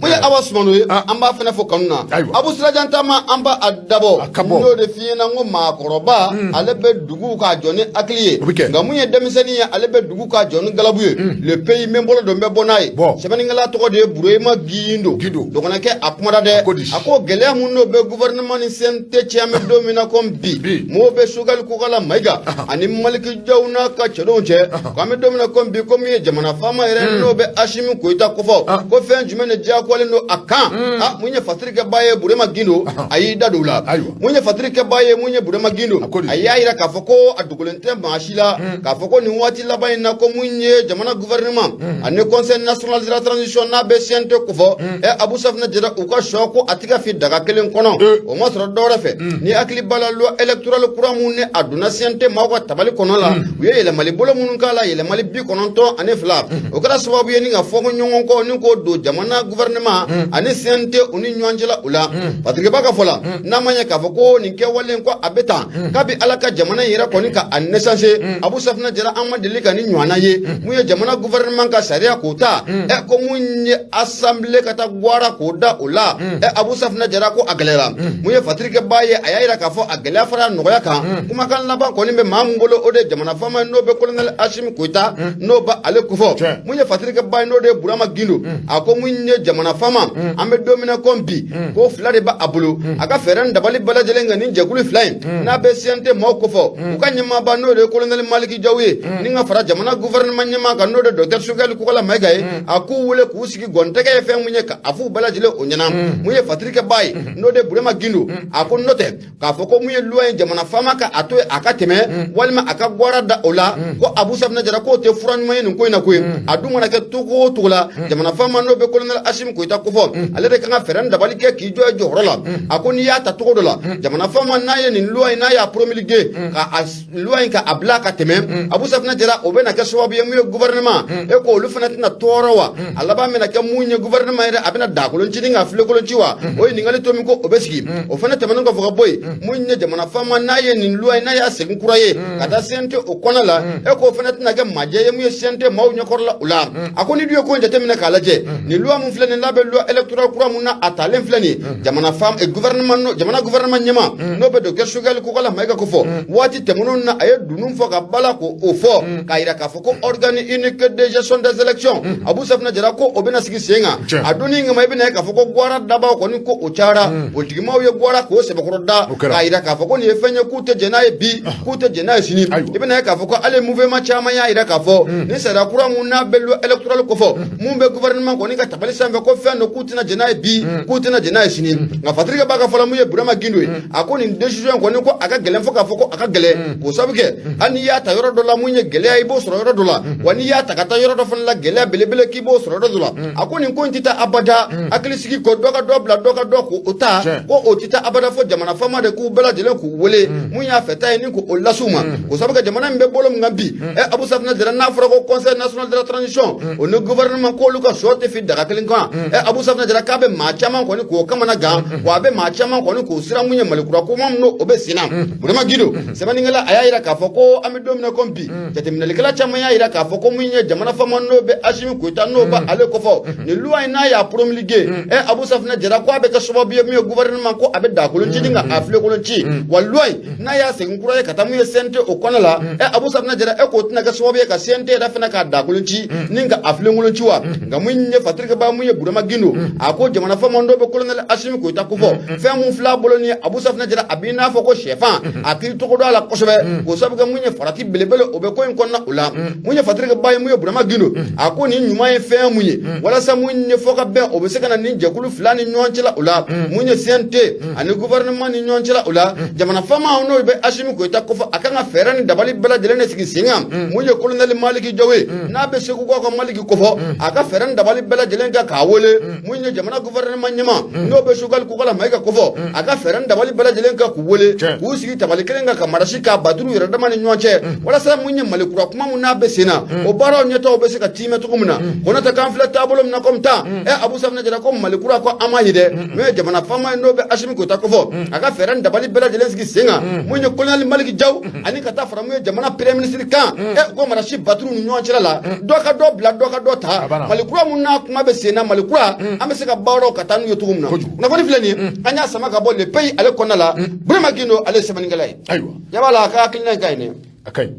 Mun ye Awa Sumano ye, an b'a fana fo kanu na. Abu Sirajan Taama, an b'a a dabɔ, n y'o de f'i ɲɛna, n ko maakɔrɔba ale bɛ dugu k'a jɔ ni hakili ye, nka mun ye denmisɛnnin ye, ale bɛ dugu k'a jɔ ni galabu ye. Le pays, n bɛ n bolo don n bɛ bɔ n'a ye. Sɛbɛnnikɛla tɔgɔ de ye Burema Gindo. Dɔgɔnɔkɛ a kumara dɛ, a ko gɛlɛya mun n'o bɛ gouvernement ni CNT cɛ, an bɛ don min na komi bi, mɔgɔw bɛ Choguel Kokala Mayiga ani Maliki Jaw n'a ka cɛdenw cɛ, ko an bɛ don min na komi bi, ko min ye jamana faama yɛrɛ n'o bɛ Asimi Goyita kofɔ, ko fɛn jumɛn de diyagoyalen don a kan? A mun ye fasirikɛbaa ye Burema Gindo, a y'i da don o la. Mun ye fasirikɛbaa ye, mun ye Burema Gindo, a y'a jira k'a fɔ ko a dogolen tɛ maa si la k'a fɔ ko nin waati laban in na, ko mun ye jamana gouvernement ani conseil national de la transition n'a bɛ CNT kofɔ, ɛ, Abu Safinɛ Jara, u ka sɔ ko a tɛ ka fi daga kelen kɔnɔ, o ma sɔrɔ dɔwɛrɛ fɛ. Ni hakili b'a la, loi électorale kura mun ni a donna CNT maaw ka tabali kɔnɔ la, u ye yɛlɛmali bolo minnu k'a la, yɛlɛmali 92, o kɛra sababu ye ni ka fɔ ɲɔgɔn kɔ ni k'o don jamana gouvernement ani CNT u ni ɲɔgɔn cɛla o la. Patirikɛba ka fɔ la, n'a ma ɲɛ k'a fɔ ko nin kɛwale ko a bɛ tan kabi Ala ka jamana in yɛrɛ kɔni ka a naissance, Abu Safinɛ Jara, an ma deli ka ni ɲɔgɔnna ye. Mun ye jamana gouvernement ka sariya k'o ta, ɛ, ko mun ye assemblée ka taa gwara k'o da o la, ɛ, Abu Safinɛ Jara, ko a gɛlɛyara. Mun ye fasirikɛba ye, a y'a jira k'a fɔ a gɛlɛya fara nɔgɔya kan. Kumakan laban kɔni bɛ maa min bolo, o de ye jamana faama ye n'o bɛ colonel Asimi Goyita n'o bɛ ale kofɔ. Mun ye fasirikɛba ye n'o de ye Burama Gindo, a ko mun ye jamana faama, an bɛ don min na komi bi, ko fila de b'a bolo, a ka fɛɛrɛ ni dabali bɛɛ lajɛlen kan nin jɛkulu fila in n'a bɛ CNT maaw kofɔ, u ka ɲɛmaaba n'o de ye colonel Maliki Jaw ye, ni ka fara jamana gouvernement ɲɛmaa kan n'o de docteur Choguel Kokala Mayiga ye, a k'u wele k'u sigi gɔntɛgɛ ye fɛn mun ye ka a f'u bɛɛ lajɛlen o ɲɛna. Mun ye fasirikɛba ye n'o de Burama Gindo, a ko n'o tɛ k'a fɔ ko mun ye loi ye jamana faama ka a to yen a ka tɛmɛ walima a ka gwara da o la, ko Abu Safinɛ Jara k'o tɛ fura ɲuman ye nin ko in na koyi. A dun mana kɛ cogo o cogo la, jamana faama n'o bɛ colonel Asimi Goyita kofɔ, ale de kan ka fɛɛrɛ ni dabali kɛ k'i jɔ i jɔyɔrɔ la. A ko n'i y'a ta cogo dɔ la, jamana faama n'a ye nin loi in n'a y'a promulguer ka a loi in ka a bila ka tɛmɛ, Abu Safinɛ Jara, o bɛna kɛ sababu ye mun ye gouvernement e ko olu fana tɛna tɔɔrɔ wa, a laban bɛna kɛ mun ye gouvernement yɛrɛ, a bɛna dakolon ci ni ka filekolon ci wa? O ɲininkali to min ko o bɛ sigi. O fana tɛmɛnen kɔfɛ ka bɔ yen, mun ye jamana faama n'a ye nin loi in n'a y'a segin kura ye ka taa CNT o kɔnɔ la, e k'o fana tɛna kɛ majɛ ye mun ye CNT maaw ɲɛkɔrɔla o la. la. A ko ni dun ye ko in jateminɛ k'a lajɛ, nin loi mun filɛ nin n'a bɛ loi électorale kura mun na a talen filɛ nin ye, jamana fam gouvernement, jamana gouvernement ɲɛmaa n'o bɛ docteur Choguel Kokalla Maïga ko fɔ, waati tɛmɛnenw na a ye dunun fɔ ka bala ko o fɔ k'a yira k'a fɔ ko organe unique de gestion des élections, Abu Safinɛ Jara, ko o bɛna sigi sen kan. A donni kama, i bɛna ye k'a fɔ ko gwara dabaw kɔni ko o cayara. Politikimaw ye gwara k'o sɛbɛkɔrɔ da k'a yira k'a fɔ ko nin ye fɛn ye k'u tɛ jɛn n'a ye bi, k'u tɛ jɛn n'a ye sini. I bɛna ye k'a fɔ ko hali mouvement caman y'a yira k'a fɔ ni sariya kura mun n'a bɛ loi électorale kofɔ, mun bɛ gouvernement kɔni ka tabali sanfɛ, ko fɛn don k'u tɛna jɛn n'a ye bi, k'u tɛna jɛn n'a ye sini. Nka Fatirikɛ b'a ka fɔla mun ye Burama Gindo ye, a ko nin décision kɔni ko a ka gɛlɛn fo k'a fɔ ko a ka gɛlɛn, k'o sabu kɛ hali n'i y'a ta yɔrɔ dɔ la, mun ye gɛlɛya i b'o sɔrɔ yɔrɔ dɔ la, wa n'i y'a ta ka taa yɔrɔ dɔ fana la, gɛlɛya belebele k'i b'o sɔrɔ yɔrɔ dɔ la. A ko nin ko in tɛ taa abada hakili sigi kɔ, dɔ ka dɔ bila, dɔ ka dɔ k'o ta, ko o tɛ taa abada fo jamana faama de k'u bɛɛ lajɛlen k'u wele mun y'a fɛta ye ni k'o las'u ma, k'o sabu kɛ jamana min bɛ bolo min kan bi, ɛ Abu Safinɛ Jara, n'a fɔra ko Conseil national de la transition o ni gouvernement k'olu ka sɔ tɛ fin daga kelen kan, ɛ Abu Safinɛ Jara, k'a bɛ maa caman kɔni k'o kamana gan, wa a bɛ maa caman kɔni k'o siran mun ye Mali kura ko mun n'o bɛ sen na. Burama Gindo, sɛbɛnnikɛla, a y'a yira k'a fɔ ko an bɛ don min na komi bi, jateminɛlikɛla caman y'a yira k'a fɔ ko mun ye jamana faama n'o bɛ Asimi Goyita n'o bɛ ale kɔfɔ, nin loi in n'a y'a promulgué, ɛ Abu Safinɛ Jara, ko a bɛ kɛ sababu ye mun ye gouvernement ko a bɛ dakolon ci ni ka a filenkolon ci, wa loi in n'a y'a segin kura ye ka taa mun ye CNT o kɔnɔ la, ɛ Abu Safinɛ Jara, e k'o tɛna kɛ sababu ye ka CNT yɛrɛ fana k'a dakolon ci ni ka a filenkolon ci wa? Nka mun ye Fatirikɛba mun ye Burama Gindo, a ko jamana faama dɔw bɛ colonel Asimi Goyita kofɔ, fɛn mun filɛ a bolo ni Abu Safinɛ Jara, a b'i n'a fɔ ko sɛfan a k'i tɔgɔ dɔn a la kosɛbɛ, k'o sababu kɛ mun ye farati belebele o bɛ ko in kɔnɔna o la. Mun ye Fatirikɛba ye mun ye Burama Gindo, a ko nin ɲuman ye fɛn mun ye walasa mun ye fɔ ka bɛn o bɛ se ka na nin jɛkulu fila ni ɲɔgɔn cɛla o la, mun ye CNT ani gouvernement ni ɲɔgɔn cɛla o la, jamana faama n'o bɛ Asimi Goyita kofɔ, a kan ka fɛɛrɛ ni dabali bɛɛ lajɛlen de sigi sen kan. Mun ye colonel Maliki Jaw ye n'a bɛ Segu ka Maliki kofɔ, a ka fɛɛrɛ ni dabali bɛɛ lajɛlen kɛ k'a wele. Mun ye jamana gouvernement ɲɛmaa n'o bɛ Choguel Kokalla Maïga kofɔ, a ka fɛɛrɛ ni dabali bɛɛ lajɛlen kɛ k'u wele k'u sigi tabali kelen kan ka marasi k'a baturu yɛrɛ dama ni ɲɔgɔn cɛ, walasa mun ye Mali kura kuma mun n'a bɛ sen na, o baaraw ɲɛtaw bɛ se ka tiimɛ cogo min na. Ko n'o tɛ k'an filɛ taabolo min na komi tan, ɛ Abu Safinɛ Jara, ko Mali kura ko an m'a ye dɛ. Mun ye jamana faama ye n'o bɛ Asimi Goyita kofɔ, a ka fɛɛrɛ ni dabali bɛɛ lajɛlen sigi sen kan. Mun ye colonel Maliki Jaw ani ka taa fara mun ye jamana premier ministre kan, ɛ ko marasi baturu ni ɲɔgɔn cɛla la, dɔ ka dɔ bila, dɔ ka dɔ ta, Mali kura mun n'a kuma bɛ sen na, Mali kura an bɛ se ka baaraw ka taa n'u ye cogo min na. Kunnafoni filɛ nin ye, an y'a sama ka bɔ Le Pays ale kɔnɔna la. Burama Gindo ale ye sɛbɛnnikɛla ye. Ayiwa. Yabala la, a ka hakilina in ka ɲi dɛ. A ka ɲi.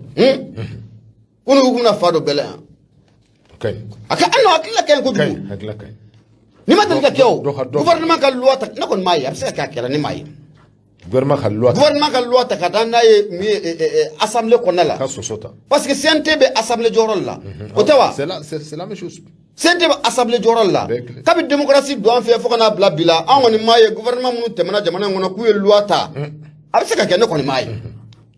Ko n'u bɛna fa don bɛɛ la yan. A ka ɲi. A ka an hakilila ka ɲi kojugu. Hakilila ka ɲi. Ni ma deli ka kɛ o, gouvernement ka loi ta, ne kɔni m'a ye, a bɛ se ka kɛ a kɛra, ne m'a ye. Gouvernement ka loi ta. Gouvernement ka loi ta ka taa n'a ye min ye assemblée kɔnɔna la. Ka sɔsɔ ta. Parce que CNT bɛ assemblée jɔyɔrɔ la. O tɛ wa? C'est la même chose. CNT bɛ assemblée jɔyɔrɔ la. Kabi démocratie don an fɛ fo ka n'a bila bi la, an kɔni m'a ye gouvernement minnu tɛmɛna jamana in kɔnɔ k'u ye loi ta. A bɛ se ka kɛ, ne kɔni m'a ye.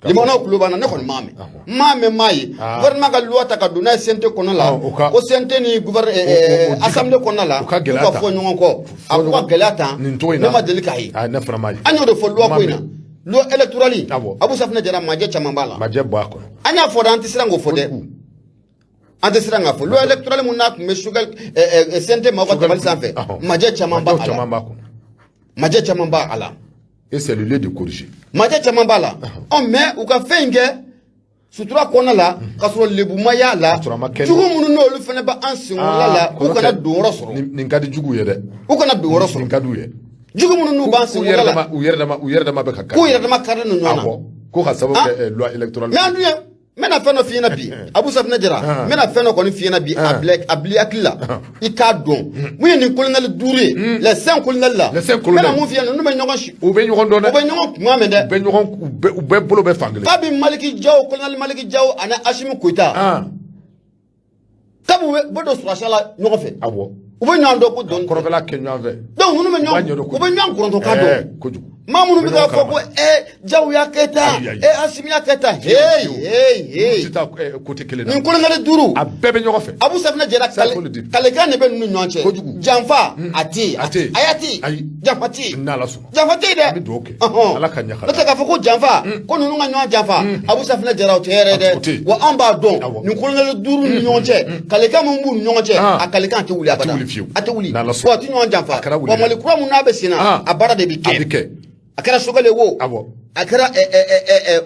Limanaw kulo b'an na, ne kɔni m'a mɛn. N m'a mɛn, m'a ye. Gouvernement ka loi ta ka don n'a ye CNT kɔnɔ la. Ko CNT ni assemblée kɔnɔna la. U ka gɛlɛya ta. K'u ka fɔ ɲɔgɔn kɔ. A k'u ka gɛlɛya ta. Nin cogo in na. Ne ma deli k'a ye. Ne fana m'a ye. An y'o de fɔ loi ko in na. Loi électorale. Abu Safinɛ Jara, majɛ caman b'a la. Majɛ bɔ a kɔnɔ. An y'a fɔ dɛ, an tɛ siran k'o fɔ dɛ. An tɛ siran k'a fɔ loi électorale mun n'a tun bɛ Choguel CNT maaw ka tabali sanfɛ, majɛ caman b'a la. Majɛ caman b'a la. Et c'est le lieu de corriger. Majɛ caman b'a la. Ɔ mais u ka fɛn in kɛ sutura kɔnɔna la k'a sɔrɔ lebu ma y'a la, jugu minnu n'olu fana bɛ an senkɔrɔla la, k'u kana don yɔrɔ sɔrɔ. Nin ka di jugu ye dɛ. U kana don yɔrɔ sɔrɔ. Nin ka d'u ye. Jugu minnu n'u b'an senkɔrɔla la. U yɛrɛ dama bɛ ka k'u yɛrɛ dama karilen don ɲɔgɔn na. Ko ka sababu kɛ loi électorale. Mais an dun ye, n bɛna fɛn dɔ f'i ɲɛna bi, Abu Safinɛ Jara, n bɛna fɛn dɔ kɔni f'i ɲɛna bi, a bila i hakili la, i k'a dɔn mun ye nin colonel duuru ye, les cinq colonels la. Les cinq colonels. N bɛna mun f'i ɲɛna, ninnu bɛ ɲɔgɔn si. U bɛ ɲɔgɔn dɔn dɛ. U bɛ ɲɔgɔn kunkan mɛn dɛ. U bɛ ɲɔgɔn, u bɛɛ bolo bɛ fan kelen. Kabi Maliki Jaw, colonel Maliki Jaw ani Asimi Goyita. Kabi u bɛ don sɔrɔsiya la ɲɔgɔn fɛ. Awɔ. U bɛ ɲɔgɔn dɔn ko dɔn. Kɔrɔfɛla kɛ ɲɔgɔn fɛ. Donc ninnu bɛ ɲɔgɔn, u bɛ ɲɔgɔn kɔrɔtɔ ka dɔn. Kojugu. Maa minnu bɛ k'a fɔ ko Jaw y'a kɛ tan, Asimi y'a kɛ tan, hey hey hey. Tɛ taa côté kelen na. Nin colonel duuru. A bɛɛ bɛ ɲɔgɔn fɛ. Abu Safinɛ Jara, kalekan de bɛ ninnu ɲɔgɔn cɛ. Kojugu. Janfa a tɛ yen. A tɛ yen. A y'a tɛ yen. Ayi. Janfa tɛ yen. N'Ala sɔnna. Janfa tɛ yen dɛ. An bɛ dugawu kɛ. Ala ka ɲɛ N'o tɛ k'a fɔ ko janfa, ko ninnu ka ɲɔgɔn janfa, Abu Safinɛ Jara, o tɛ yɛrɛ dɛ. Wa anw b'a dɔn nin colonel duuru ni ɲɔgɔn cɛ, kalekan min b'u ni ɲɔgɔn cɛ, a kalekan tɛ wuli abada. A tɛ wuli fiyewu. A tɛ wuli. N'Ala sɔnna. Wa a tɛ ɲɔgɔn janfa. Wa Mali kura mun n'a bɛ sen na, a baara de bɛ kɛ. A bɛ kɛ. A kɛra Choguel ye wo. Awɔ. A kɛra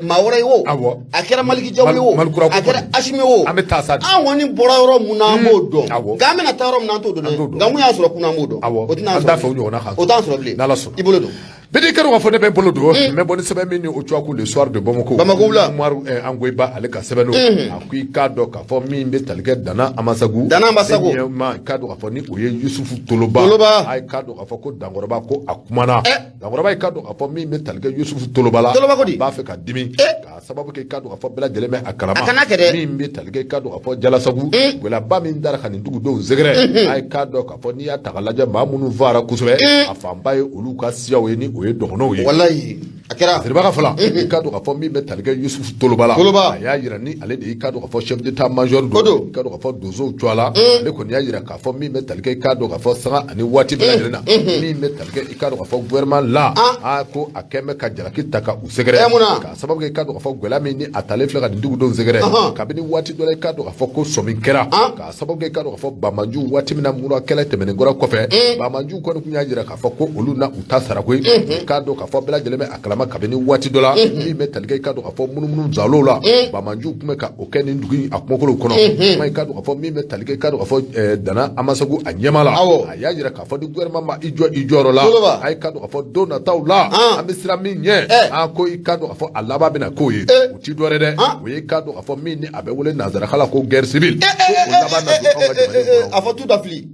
maa wɛrɛ ye o, a kɛra Maliki Jaw ye o, a kɛra Asimi o, an bɛ taa sa. An kɔni bɔra yɔrɔ mun na, an b'o dɔn, nka an bɛna taa yɔrɔ min na, an t'o dɔn dɛ. Nka mun y'a sɔrɔ kunun, an b'o dɔn. O tɛna an t'a fɛ o ɲɔgɔnna kan. O t'an sɔrɔ bilen. N'Ala sɔnna. I bolo don. Bɛɛ kɛra k'a fɔ ne bɛ bolo don, n bɛ bɔ ni sɛbɛn min ni o tɔgɔ ko Le Soir de Bamako. Bamako la. Umaru Angoyiba, ale ka sɛbɛn don. A ko i k'a dɔn k'a fɔ min bɛ tali kɛ Dana Amasagu. Dana Amasagu. Ɲɛma, i k'a dɔn k'a fɔ ni o ye Yusufu Toloba. Toloba. A k'a dɔn k'a fɔ ko Dankɔrɔba ko a kumana. Dankɔrɔba, i k'a dɔn k'a fɔ min bɛ tali kɛ Yusufu Toloba la. Toloba ko di? A b'a fɛ ka dimi. K'a sababu kɛ, i k'a dɔn k'a fɔ bɛɛ lajɛlen bɛ a kalama. A kana kɛ dɛ. Min bɛ tali kɛ, i k'a dɔn k'a fɔ Jalasagu. Gɛlɛyaba min dara ka nin dugudenw sɛgɛrɛ. A ye k'a dɔn k'a fɔ n'i y'a ta k'a lajɛ, maa minnu faara kosɛbɛ, a fanba ye olu ka siyaw ye, ni o ye dɔgɔnɔw ye. Walayi, a kɛra. Siriba ka fɔla, i k'a dɔn k'a fɔ min bɛ tali kɛ Yusufu Toloba la. Toloba. A y'a yira ni ale de, i k'a dɔn k'a fɔ chef d'état major O don. don. I k'a dɔn k'a fɔ donsow tɔgɔ la. Ale kɔni y'a yira k'a fɔ min bɛ tali kɛ, i k'a dɔn k'a fɔ sanga ani waati bɛɛ lajɛlen na. Min bɛ tali kɛ, i k'a dɔn k'a fɔ gouvernement la. A ko a kɛn bɛ ka jalaki ta ka u sɛgɛrɛ. Ɛ, mun na? K'a sababu kɛ, i k'a dɔn k'a fɔ gɛlɛya min ni a talen filɛ ka nin dugudenw sɛgɛrɛ. Kabini waati dɔ la, i k'a dɔn k'a fɔ ko sɔmi kɛra. K'a sababu kɛ, i k'a dɔn k'a fɔ banbaanciw, waati min na mura kɛlɛ tɛmɛnen kɔrɔ kɔfɛ, banbaanciw kɔni tun y'a jira k'a fɔ ko olu na u ta sara koyi. I k'a dɔn k'a fɔ bɛɛ lajɛlen bɛ a kalama, kabini waati dɔ la, min bɛ tali kɛ, i k'a dɔn k'a fɔ munumunu zalow la, banbaanciw tun bɛ ka o kɛ nin dugu in a kumakolow kɔnɔ. Kuma, i k'a dɔn k'a fɔ min bɛ tali kɛ, i k'a dɔn k'a fɔ Dana Amasagu a ɲɛma la. A y'a jira k'a fɔ ni gouvernement ma i jɔ i jɔyɔrɔ la, a ye k'a dɔn k'a fɔ don nataw la, an bɛ siran min ɲɛ, an ko i k'a dɔn k'a fɔ a laban bɛna k'o ye. O ti dɔ wɛrɛ dɛ, o ye, i k'a dɔn k'a fɔ min ni a bɛ wele nanzarakan la ko guerre civile, ko o laban na don anw ka jamana in kɔnɔ. A fɔ tu da fili,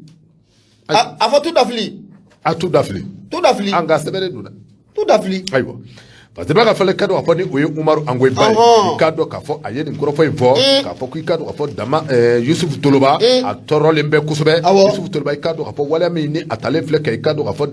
a fɔ tu da fili. A tu da fili. Tu da fili. An ka sɛbɛnnen don dɛ. Tu da fili. Ayiwa, parce que b'a ka fɔlɔ, i k'a dɔn k'a fɔ ni o ye Umaru Angoyiba ye, i k'a dɔn k'a fɔ a ye nin kɔrɔfɔ in fɔ, k'a fɔ k'i k'a dɔn k'a fɔ dama Yusufu Toloba a tɔɔrɔlen bɛ kosɛbɛ. Yusufu Toloba, i k'a dɔn k'a fɔ waleya min ni a talen filɛ ka, i k'a dɔn k'a fɔ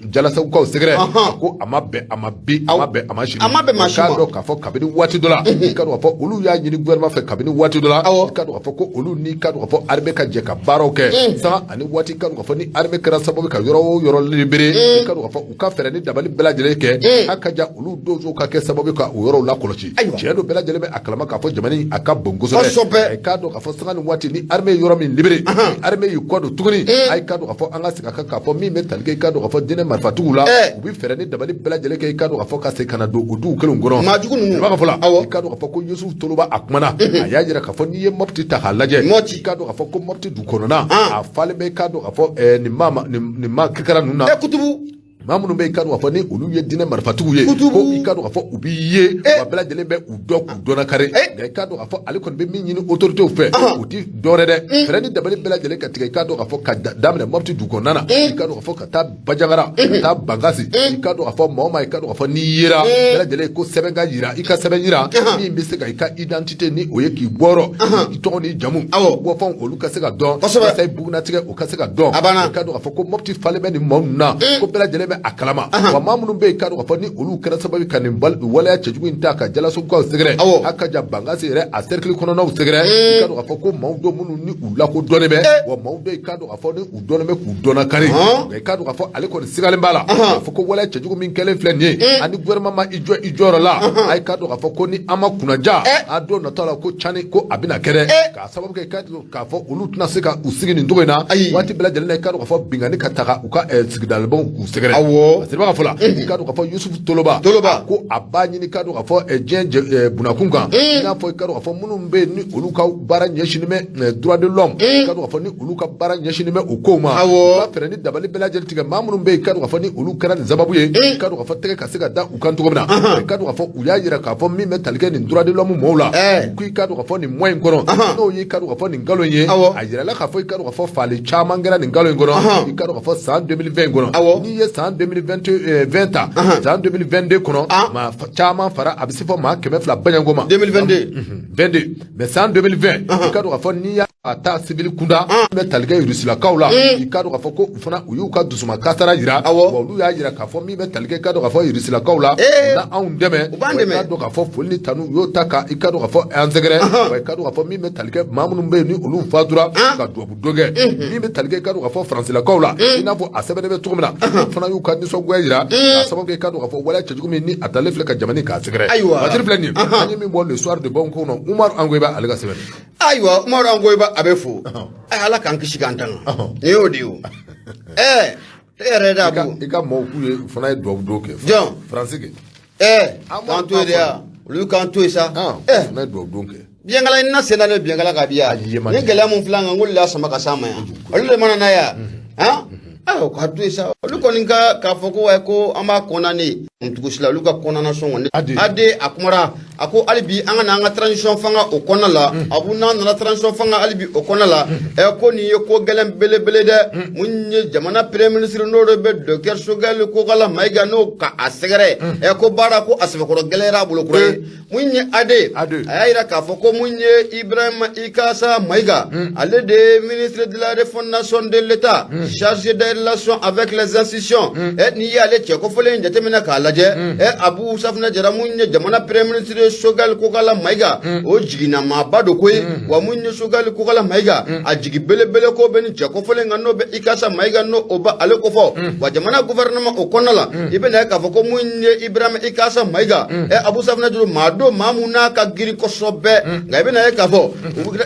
Jalasagukaw sɛgɛrɛ, a ko a ma bɛn a ma bi, a ma bɛn a ma sini. A ma bɛn maa si i ma. K'a dɔn k'a fɔ kabini waati dɔ la, i k'a dɔn k'a fɔ olu y'a ɲini gouvernement fɛ kabini waati dɔ la, i k'a dɔn k'a fɔ ko olu ni, i k'a dɔn k'a fɔ armée ka jɛ ka baaraw kɛ sanga ani waati. I k'a dɔn k'a fɔ ni armée kɛra sababu ka yɔrɔ o yɔrɔ libéré, i k'a dɔn k'a fɔ u ka fɛɛrɛ ni dabali bɛɛ lajɛlen kɛ, a ka ja olu donsow ka kɛ sababu ka o yɔrɔw lakɔlɔsi. Tiɲɛ don, bɛɛ lajɛlen bɛ a kalama k'a fɔ jamana in a ka bon kosɛbɛ. I k'a dɔn k'a fɔ sanga ni waati, ni armée ye yɔrɔ min libéré, ni armée y'i kɔ don tuguni, a ye k'a dɔn k'a fɔ an ka segin a kan k'a fɔ min bɛ tali kɛ, i k'a dɔn k'a fɔ diinɛ marifatigiw la, u bɛ fɛɛrɛ ni dabali bɛɛ lajɛlen kɛ, i k'a dɔn k'a fɔ ka segin ka na don o dugu kelenw kɔnɔ. Maa jugu ninnu. I b'a fɔ la, i k'a dɔn k'a fɔ ko Yusufu Toloba a kumana, a y'a jira k'a fɔ n'i ye Mɔpiti ta k'a lajɛ, i k'a dɔn k'a fɔ ko Mɔpiti dugu kɔnɔna a falen bɛ, i k'a dɔn k'a fɔ nin maa kirikara ninnu na. Kutubu. Maa minnu bɛ, i k'a dɔn k'a fɔ ni olu ye diinɛ marifatigiw ye, ko i k'a dɔn k'a fɔ u b'i ye wa bɛɛ lajɛlen bɛ u dɔn k'u dɔnna kari. Nka i k'a dɔn k'a fɔ ale kɔni bɛ min ɲini autorités fɛ, u ti dɔwɛrɛ dɛ, fɛɛrɛ ni dabali bɛɛ lajɛlen ka tigɛ, i k'a dɔn k'a fɔ ka daminɛ Mɔpiti dugu kɔnɔna na, i k'a dɔn k'a fɔ ka taa Bajangara, ka taa Bankasi, i k'a dɔn k'a fɔ maa o maa, i k'a dɔn k'a fɔ n'i yera, bɛɛ lajɛlen ko sɛbɛn ka yira, i ka sɛbɛn yira min bɛ se ka i ka identité, ni o ye k'i bɔyɔrɔ, i tɔgɔ n'i jamu, bɔfɛnw, olu ka se ka dɔn, walasa i bugunnatigɛ o ka se ka dɔn. I k'a dɔn k'a fɔ ko Mɔpiti falen bɛ nin maa ninnu na, ko bɛɛ lajɛlen bɛ a kalama wa maa minnu bɛ yen, i k'a dɔn k'a fɔ ni olu kɛra sababu ka nin waleya cɛjugu in ta ka Jalasagukaw sɛgɛrɛ, a ka ja Bankasi yɛrɛ a cercle kɔnɔnaw sɛgɛrɛ, i k'a dɔn k'a fɔ ko maaw don minnu ni u lakodɔnnen bɛ, wa maaw bɛ, i k'a dɔn k'a fɔ ni u dɔnnen bɛ k'u dɔnna kari. Nka i k'a dɔn k'a fɔ ale kɔni sigalen b'a la k'a fɔ ko waleya cɛjugu min kɛlen filɛ nin ye, ani gouvernement ma i jɔ i jɔyɔrɔ la, a ye k'a dɔn k'a fɔ ko ni an ma kunnaja, a don natɔ la ko cani ko a bɛna kɛ dɛ, k'a sababu kɛ, i k'a dɔn k'a fɔ olu tɛna se ka u sigi nin cogo in na waati bɛɛ lajɛlen na, i k'a dɔn k'a fɔ binkanni ka taga u ka sigidalabanw k'u sɛgɛrɛ. Siriba ka fɔ la, i k'a dɔn k'a fɔ Yusufu Toloba ko a b'a ɲini, k'a dɔn k'a fɔ diɲɛ bunakun kan, i n'a fɔ i k'a dɔn k'a fɔ minnu bɛ yen ni olu ka baara ɲɛsinnen bɛ droit de l'homme, i k'a dɔn k'a fɔ ni olu ka baara ɲɛsinnen bɛ o kow ma, u ka fɛɛrɛ ni dabali bɛɛ lajɛlen tigɛ, maa minnu bɛ yen, i k'a dɔn k'a fɔ ni olu kɛra nin sababu ye, i k'a dɔn k'a fɔ tɛgɛ ka se ka da u kan cogo min na. I k'a dɔn k'a fɔ u y'a jira k'a fɔ min bɛ tali kɛ nin droit de l'homme mɔɔw la, ko i k'a dɔn k'a fɔ nin mois in kɔnɔ, n'o ye i k'a dɔn k'a fɔ nin kalo in ye, a yirala k'a fɔ i k'a dɔn k'a fɔ faali caman kɛra nin kalo in kɔnɔ, i k'a dɔn k'a fɔ san 2020 in kɔnɔ. N'i ye san 2020 ta, san 2022 kɔnɔ, maa caman fara, a bɛ se fɔ maa 200 baɲanko ma. 2022. 22, mais san 2020, i k'a dɔn k'a fɔ n'i y'a ta civil kunda bɛ tali kɛ Rusilakaw la, i k'a dɔn k'a fɔ ko u fana u y'u ka dusuma kasara jira. Wa olu y'a jira k'a fɔ min bɛ tali kɛ, i k'a dɔn k'a fɔ Rusilakaw la, u na anw dɛmɛ, u b'an dɛmɛ. I k'a dɔn k'a fɔ foli ni tanu u y'o ta ka, i k'a dɔn k'a fɔ an sɛgɛrɛ. Wa i k'a dɔn k'a fɔ min bɛ tali kɛ maa minnu bɛ yen ni olu fatura, ka dubabu don kɛ. Min bɛ tali kɛ, i k'a dɔn k'a fɔ Faransilakaw la, i n'a fɔ a sɛbɛnnen bɛ cogo min na, u fana y'u ka nisɔngoya jira k'a sababu kɛ, i k'a dɔn k'a fɔ waleya cɛjugu min ni a talen filɛ ka jamana k'a sɛgɛrɛ. Batiri filɛ nin ye, an ye min bɔ Le Soir de Bamako kɔnɔ, Umaru Angoyiba ale ka sɛbɛn. Ayiwa, Umaru Angoyiba a bɛ fo. Ala k'an kisi k'an tanga, nin y'o de ye o. E yɛrɛ da i ka mɔɔw k'u ye, u fana ye dubabu don kɛ. Jɔn? Faransi kɛ. Ɛɛ k'an to yen de ya, olu k'an to yen sa. Ɛɛ, fana ye dugawu don kɛ. Biɲɛkala in na sen na ne biɲɛkala ka bi yan. Ni gɛlɛya mun filɛ an kan, k'olu y'a sama ka s'an ma yan, olu de mana n'a yan. Han, ayiwa, k'a to yen sa. Olu kɔni ka k'a fɔ ko wayi, ko an b'a condamner tugu si la, olu ka condamnation kɔni. AD a kumara, a ko hali bi an ka na an ka transition fanga o kɔnɔna la. Abu, n'an nana transition fanga hali bi o kɔnɔna la, ɛ, ko nin ye ko gɛlɛn belebele dɛ. Mun ye jamana premier ministre, n'o de bɛ docteur Choguel Kokalla Maïga, n'o ka a sɛgɛrɛ, ɛ, ko baara ko a sɛbɛkɔrɔ gɛlɛyara a bolo kura ye. Mun ye AD, a y'a jira k'a fɔ ko mun ye Ibrahima Ikassa Maïga, ale de ye ministre de la refondation de l'État, chargé des relations avec les institutions. Ɛ, n'i y'ale cɛ kofɔlen in jateminɛ k'a lajɛ, ɛ, Abu Safunɛ Jara, mun ye jamana premier ministre Choguel Kokalla Maïga, o jiginna maaba don koyi. Wa mun ye Choguel Kokalla Maïga, a jigi belebele ko bɛ nin cɛ kofɔlen kan, n'o bɛ Ikassa Maïga, n'o o bɛ ale kofɔ. Wa jamana gouvernement o kɔnɔna la, i bɛna ye k'a fɔ ko mun ye Ibrahima Ikassa Maïga, ɛ, Abu Safunɛ Jara, maa don maa mun n'a ka girin kosɛbɛ. Nka i bɛna ye k'a fɔ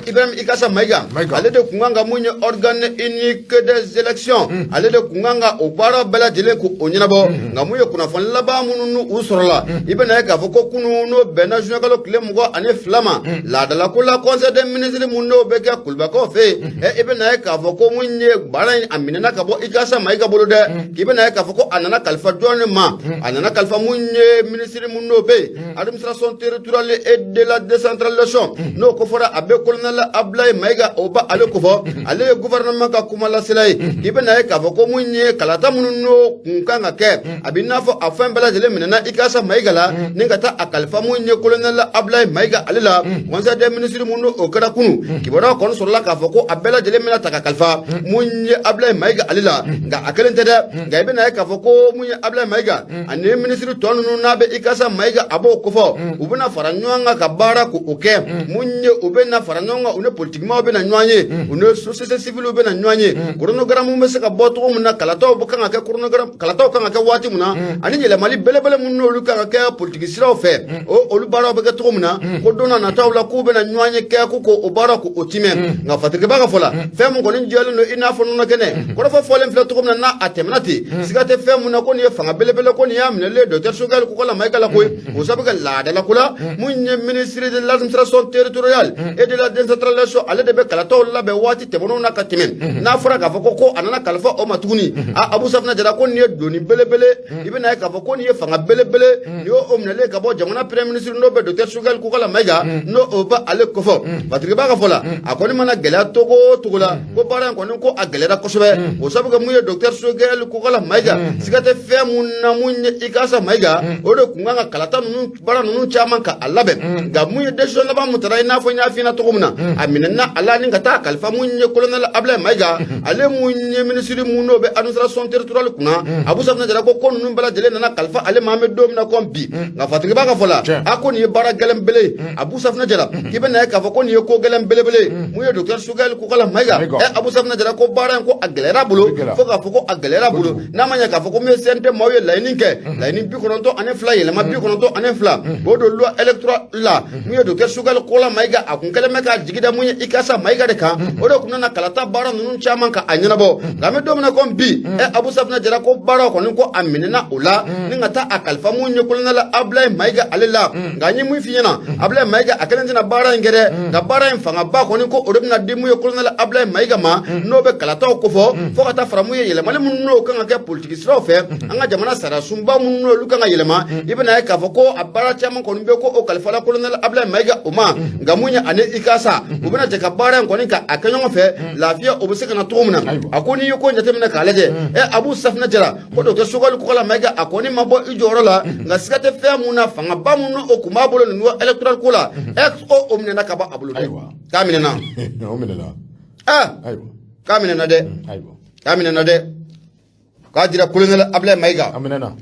Ibrahima Ikassa Maïga, ale de kun kan ka mun ye organe unique des élections, ale de kun kan ka o baara bɛɛ lajɛlen k'o ɲɛnabɔ. Nka mun ye kunnafoni laban minnu n'u sɔrɔla, i bɛna ye k'a fɔ ko kunun, n'o bɛnna juin kalo tile 22 ma, laadalako la, conseil des ministres mun n'o bɛ kɛ Kulubakaw fɛ yen, ɛ, i bɛna ye k'a fɔ ko mun ye baara in, a minɛna ka bɔ Ikassa Maïga bolo dɛ. K'i bɛna ye k'a fɔ ko a nana kalifa jɔn ma? A nana kalifa mun ye ministre mun n'o bɛ yen administration territoriale et de la décentralisation, n'o ko fɔra a bɛ colonel Abdoulaye Maïga, o ba ale kofɔ, ale ye gouvernement ka kumalasela ye. K'i bɛna ye k'a fɔ ko mun ye kalata minnu n'o kun kan ka kɛ, a bɛ n'a fɔ a fɛn bɛɛ lajɛlen minɛna Ikassa Maïga la ni ka taa a kalifa mun ye colonel Abdoulaye Maïga ale la. Conseil des ministres mun n'o kɛra kunun, kibaruya kɔni sɔrɔla k'a fɔ ko a bɛɛ lajɛlen bɛna ta ka kalifa mun ye Abdoulaye Maïga ale la. Nka a kelen tɛ dɛ. Nka i bɛna ye k'a fɔ ko mun ye Abdoulaye Maïga ani ministre tɔ ninnu n'a bɛ Ikassa Maïga, a b'o kofɔ, u bɛna fara ɲɔgɔn kan ka baara k'o kɛ. Mun ye u bɛna fara ɲɔgɔn kan, u ni politikimaw bɛna ɲɔgɔn ye, u ni société civile bɛna ɲɔgɔn ye, chronogramme bɛ se ka bɔ cogo min na, kalataw kan ka kɛ, chronogramme kalataw kan ka kɛ waati min na, ani yɛlɛmali belebele minnu n'olu kan ka kɛ politiki siraw fɛ, o olu baaraw bɛ kɛ cogo min na, ko don n'a nataw la k'u bɛna ɲɔgɔn ye kɛ ko k'o baara k'o timɛ. Nka Fatigiba ka fɔ la, fɛn min kɔni jɛlen don i n'a fɔ nɔnɔ kɛnɛ, kɔrɔfɔ fɔlen filɛ cogo min na, n'a a tɛmɛna ten, siga tɛ fɛn mun na ko nin ye fanga belebele ko nin y'a minɛlen docteur Choguel Kokalla Maïga la koyi. O sabu kɛ laadala ko la, mun ye ministre de l'administration territoriale et de la décentralisation, ale de bɛ kalataw labɛn waati tɛmɛnenw na ka tɛmɛ. N'a fɔra k'a fɔ ko a nana kalifa o ma tuguni, a, Abu Safunɛ Jara, ko nin ye doni belebele, i bɛna ye k'a fɔ ko nin ye fanga belebele, nin y'o o minɛlen ka bɔ jamana premier ministre n'o bɛ docteur Choguel Kokalla Maïga, n'o o bɛ ale kofɔ. Fatigiba ka fɔ la, a kɔni mana gɛlɛya togo o togo la, ko baara in kɔni ko a gɛlɛyara kosɛbɛ. O sabu kɛ mun ye docteur Choguel Kokalla Maïga, siga tɛ fɛn mun na, mun ye Ikassa Maïga, o de kun kan ka kalata ninnu baara ninnu caman ka a labɛn. Nka mun ye décision laban mun tara, i n'a fɔ n y'a f'i ɲɛna cogo min na, a minɛna a la ni ka taa kalifa mun ye colonel Abdoulaye Maïga, ale mun ye ministre mun n'o bɛ administration territoriale kunna. Abu Safunɛ Jara ko ninnu bɛɛ lajɛlen nana kalifa ale ma, an bɛ don min na komi bi. Nka Fatigiba ka fɔ la, a ko nin ye baara gɛlɛn bele ye. Abu Safunɛ Jara, k'i bɛna ye k'a fɔ ko nin ye ko gɛlɛn belebele ye. Mun ye docteur Choguel Kokalla Maïga, ɛ, Abu Safunɛ Jara ko baara in ko a gɛlɛyara a bolo, fo k'a fɔ ko a gɛlɛyara a bolo. N'a ma ɲɛ k'a fɔ ko mun ye CNT maaw ye laɲini kɛ, laɲini 92, yɛlɛma 92, o don loi électorale la, mun ye docteur Choguel Kokalla Maïga, a kun kɛlen bɛ k'a jigi da mun ye Ikassa Maïga de kan, o de kun nana kalata baara ninnu caman ka a ɲɛnabɔ. Nka an bɛ don min na komi bi, ɛ, Abu Safunɛ Jara ko baara kɔni ko a minɛna o la ni ka taa a kalifa mun ye colonel Abdoulaye Maïga ale la. Nka n ye mun f'i ɲɛna, Abdoulaye Maïga a kelen tɛna baara in kɛ dɛ. Nka baara in fangaba kɔni ko o de bɛna di mun ye colonel Abdoulaye Maïga ma, n'o bɛ kalataw kofɔ, fo ka taa fara mun ye yɛlɛmali minnu n'o kan ka kɛ politiki siraw fɛ, an ka jamana sariya sunba minnu n'olu kan ka yɛlɛma. I bɛna ye k'a fɔ ko a baara caman kɔni bɛ ko o kalifala colonel Abdoulaye Maïga o ma. Nka mun ye ani Ikassa, u bɛna jɛ ka baara in kɔni ka a kɛ ɲɔgɔn fɛ, lafiya o bɛ se ka na cogo min na. A ko n'i ye ko jateminɛ k'a lajɛ, ɛ, Abu Safunɛ Jara ko docteur Choguel Kokalla Maïga, a kɔni ma bɔ i jɔyɔrɔ la. Nka siga tɛ fɛn mun na, fangaba mun o kun b'a bolo nin loi électorale ko la, ɛ, o minɛna ka bɔ a bolo dɛ. K'a minɛna. O minɛna. Aa, k'a minɛna dɛ, k'a minɛna dɛ, k'a dira colonel Abdoulaye Maïga. A minɛna,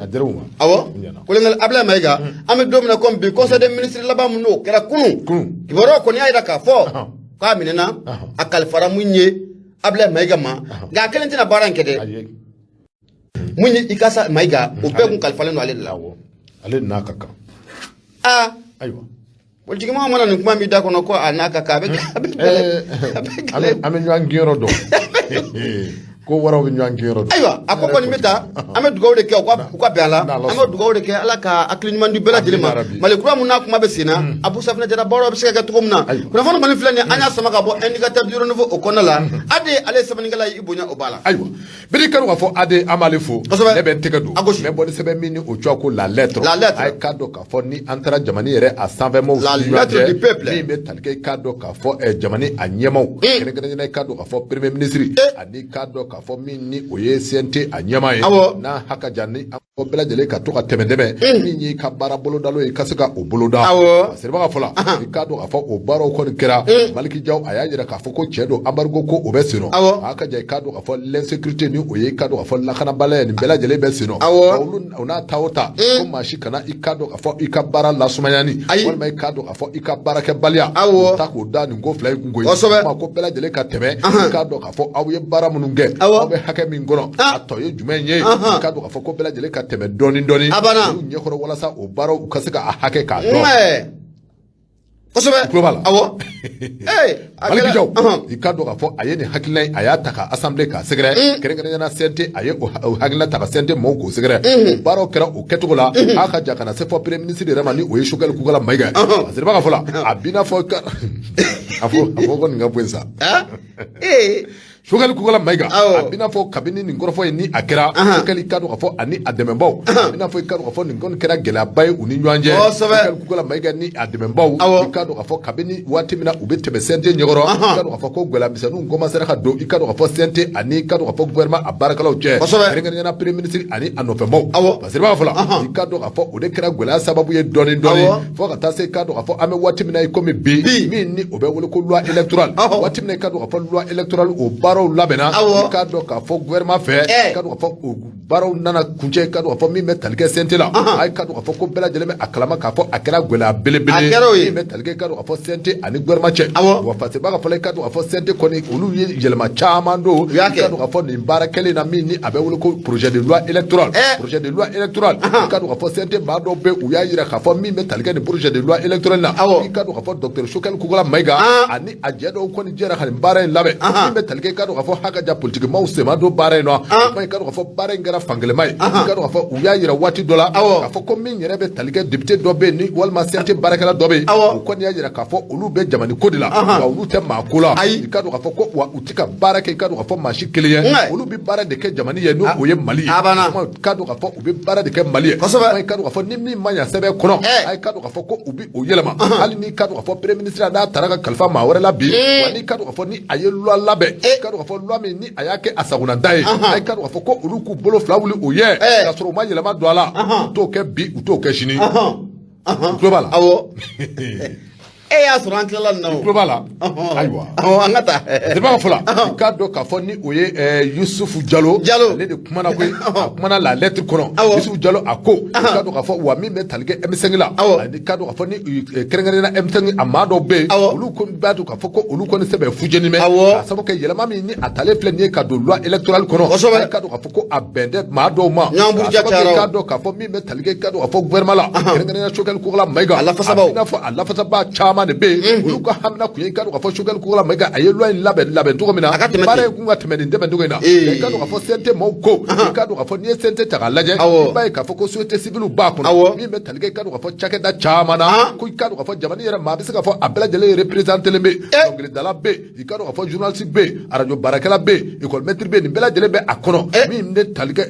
a dira u ma. Awɔ, colonel Abdoulaye Maïga. An bɛ don min na komi bi, conseil des ministres laban min n'o kɛra kunun, kibaruyaw kɔni y'a jira k'a fɔ k'a minɛna, a kalifara mun ye Abdoulaye Maïga ma. Nka a kelen tɛna baara in kɛ dɛ. Mun ye Ikassa Maïga, o bɛɛ kun kalifalen don ale de la. Ale n'a ka kan. Aa. Ayiwa. Politikimɔgɔ mana nin kuma min da kɔnɔ ko a n'a ka kan, a bɛ gɛlɛn, a bɛ gɛlɛn. An bɛ ɲɔgɔn gɛnyɔrɔ dɔn. Ko waraw bɛ ɲɔgɔn kin yɔrɔ dɔn. Ayiwa, a ko kɔni bɛ taa, an bɛ dugawu de kɛ u ka bɛn a la. An bɛ dugawu de kɛ Ala ka hakili ɲuman di bɛɛ lajɛlen ma. Mali kura mun n'a kuma bɛ sen na, Abu Safinɛ Jara, baaraw bɛ se ka kɛ cogo min na. Kunnafoni kɔni filɛ nin ye, an y'a sama ka bɔ Indicateur du Renouveau o kɔnɔna la. Ade, ale ye sɛbɛnnikɛla ye, i bonya o b'a la. Ayiwa, biri kanu k'a fɔ Ade, an b'ale fo. Kosɛbɛ. Ne bɛ n tɛgɛ don. A gosi. N bɛ bɔ ni sɛbɛn min ni o tɔgɔ ko La Lettre. La Lettre. A ye k'a dɔn k'a fɔ ni an taara jamana yɛrɛ a sanfɛmaaw La ni ɲɔgɔn Lettre cɛ, du peuple. Min bɛ tali kɛ i k'a dɔn k'a fɔ jamana a ɲɛmaaw, kɛrɛnkɛrɛnnenya i k'a dɔn k'a fɔ premier ministre, ani k'a dɔn k'a fɔ min ni o ye CNT a ɲɛmaa ye. N'a haka jan ni an ko bɛɛ lajɛlen ka to ka tɛmɛ dɛmɛ min y'i ka baara bolodalo ye, i ka se ka o boloda. Seriba ka fɔ la, i k'a dɔn k'a fɔ o baaraw kɔni kɛra. Maliki Jaw a y'a jira k'a fɔ ko cɛ don, embargo ko o bɛ sen nɔ. A ka jan i k'a dɔn k'a fɔ l'insécurité ni o ye i k'a dɔn k'a fɔ lakanabaliya, nin bɛɛ lajɛlen bɛ sen nɔ. Olu o n'a ta o ta, ko maa si kana i k'a dɔn k'a fɔ i ka baara lasumayani walima i k'a dɔn k'a fɔ i ka baarakɛbaliya ta k'o da nin ko fila in kun koyi. Kuma ko bɛɛ lajɛlen ka tɛmɛ, i k'a dɔn k'a fɔ aw ye baara minnu kɛ, aw bɛ hakɛ min kɔnɔ, a tɔ ye jumɛn ye, i k'a dɔn k'a fɔ ko bɛɛ lajɛlen ka tɛmɛ dɔɔni dɔɔni olu ɲɛkɔrɔ walasa o baaraw u ka se ka a hakɛ k'a dɔn. Kosɛbɛ. Tulo b'a la. Awɔ. Ee, a Maliki kɛra- Jaw, i k'a dɔn k'a fɔ a ye nin hakilina in, a y'a ta ka assemblée k'a sɛgɛrɛ, kɛrɛnkɛrɛnnenya la CNT, a ye o hakilina ta ka CNT mɔɔw k'o sɛgɛrɛ. O baaraw kɛra o kɛcogo la, a ka ja ka na se fɔ premier ministre yɛrɛ ma, ni o ye Choguel Kokalla Maïga ye. Seriba ka fɔ la, a b'i n'a fɔ a fɔ ko nin ka bɔ yen sa. Ah? Ee. Choguel Kokalla Maïga, a b'i n'a fɔ kabini nin kɔrɔfɔ in ni a kɛra, Choguel i k'a dɔn k'a fɔ ani a dɛmɛbaw, a b'i n'a fɔ i k'a dɔn k'a fɔ nin kɔni kɛra gɛlɛyaba ye u ni ɲɔgɔn cɛ. Choguel Kokalla Maïga ni a dɛmɛbaw, i k'a dɔn k'a fɔ kabini waati min na u bɛ tɛmɛ CNT ɲɛkɔrɔ, i k'a dɔn k'a fɔ ko gɛlɛya misɛnninw commencera ka don i k'a dɔn k'a fɔ CNT ani i k'a dɔn k'a fɔ gouvernement a baarakɛlaw cɛ, kɛrɛnkɛrɛnnenya la premier ministre ani a nɔfɛmaaw. Parce que i b'a fɔ la, i k'a dɔn k'a fɔ o de kɛra gɛlɛya sababu ye dɔɔni dɔɔni fo ka taa se i k'a dɔn k'a fɔ an bɛ waati min na i komi bi, min ni o bɛ wele ko loi électorale. Waati min na i k'a dɔn k'a fɔ loi électorale o baaraw labɛnna, i k'a dɔn k'a fɔ gouvernement fɛ, i k'a dɔn k'a fɔ o baaraw nana kuncɛ, i k'a dɔn k'a fɔ min bɛ tali kɛ CNT la, a ye k'a dɔn k'a fɔ ko bɛɛ lajɛlen bɛ a kalama k'a fɔ a kɛra gɛlɛya belebele ye min bɛ tali kɛ i k'a dɔn k'a fɔ CNT ani gouvernement cɛ. Wa Fasiriba ka fɔ la, i k'a dɔn k'a fɔ CNT kɔni olu ye yɛlɛma caman don, i k'a dɔn k'a fɔ nin baara kɛlen na min ni a bɛ wele ko projet de loi électorale. Projet de loi électorale, i k'a dɔn k'a fɔ CNT maa dɔw bɛ, u y'a jira k'a fɔ min bɛ tali kɛ nin projet de loi électorale la, i k'a dɔn k'a fɔ docteur Choguel Kokalla Maïga ani a jɛ dɔw kɔni jɛra ka nin baara in labɛn. Min bɛ tali kɛ i k'a dɔn k'a fɔ haka ja politique maaw sen ma don baara in nɔ, o kuma i k'a dɔn k'a fɔ baara in kɛra fankelenma ye. I k'a dɔn k'a fɔ u y'a yira waati dɔ la k'a fɔ ko min yɛrɛ bɛ tali kɛ député dɔ bɛ yen ni walima CNT baarakɛla dɔ bɛ yen, u kɔni y'a yira k'a fɔ olu bɛ jamana ko de la, nka olu tɛ maa ko la. I k'a dɔn k'a fɔ ko wa u tɛ ka baara kɛ i k'a dɔn k'a fɔ maa si kelen ye, olu bɛ baara de kɛ jamana ye, n'o o ye Mali ye. I k'a dɔn k'a fɔ u bɛ baara de kɛ Mali ye. I k'a dɔn k'a fɔ ni min ma ɲa sɛbɛn kɔnɔ, a k'a dɔn k'a fɔ ko u bɛ o yɛlɛma, hali n'i k'a dɔn k'a fɔ premier ministre n'a taara ka kalifa maa wɛrɛ la bi, wa n'i k'a dɔn k'a fɔ ni a ye loi labɛn, i k'a dɔn k'a fɔ loi min ni a y'a kɛ a sagonada ye, a k'a dɔn k'a fɔ ko olu k'u bolo fila wuli o ye k'a sɔrɔ u ma yɛlɛma don a la, u t'o kɛ bi, u t'o kɛ sini. U tulo b'a la. Awɔ, e y'a sɔrɔ an tilala nin na o. Tulo b'a la, ayiwa. Awɔ, an ka taa. Seriba ka fɔ la, i k'a dɔn k'a fɔ ni o ye Yusufu Jalo. Jalo. Ale de kumana koyi, a kumana La Lettre kɔnɔ. Yusufu Jalo a ko i k'a dɔn k'a fɔ wa min bɛ tali kɛ M5 la, ani k'a dɔn k'a fɔ ni kɛrɛnkɛrɛnnenya la M5 a maa dɔw bɛ yen, olu ko b'a dɔn k'a fɔ ko olu kɔni sɛbɛn fujeni mɛ, k'a sababu kɛ yɛlɛma min ni a talen filɛ nin ye ka don loi électorale kɔnɔ, i k'a dɔn k'a fɔ ko a bɛn tɛ maa dɔw ma. Ɲɔgɔn buruja K'a sababu kɛ cayara o. i k'a dɔn k'a fɔ min bɛ tali kɛ i k'a dɔn k'a fɔ gouvernement la, kɛrɛnkɛrɛnnenya Choguel Kokalla Maïga, A lafasabaw. a b'i n'a fɔ a lafasabaa caman de bɛ yen, olu ka hamina kun ye i k'a dɔn k'a fɔ Choguel Kokalla Maïga a ye loi in labɛn labɛn cogo min na, A ka tɛmɛ baara ten. in kun ka tɛmɛ nin dɛmɛ cogo in na. I k'a dɔn k'a fɔ CNT maaw ko, i k'a dɔn k'a fɔ n'i ye CNT ta k'a lajɛ, i b'a ye k'a fɔ ko société civile b'a kɔnɔ, min bɛ tali kɛ i k'a dɔn k'a fɔ cakɛda caman na, ko i k'a dɔn k'a fɔ jamana yɛrɛ maa bɛ se k'a fɔ a bɛɛ lajɛlen représenté bɛ yen, dɔnkilidala bɛ yen, i k'a dɔn k'a fɔ journaliste bɛ yen, arajo baarakɛla bɛ yen, école maître bɛ yen, nin bɛɛ lajɛlen bɛ a kɔnɔ min bɛ tali kɛ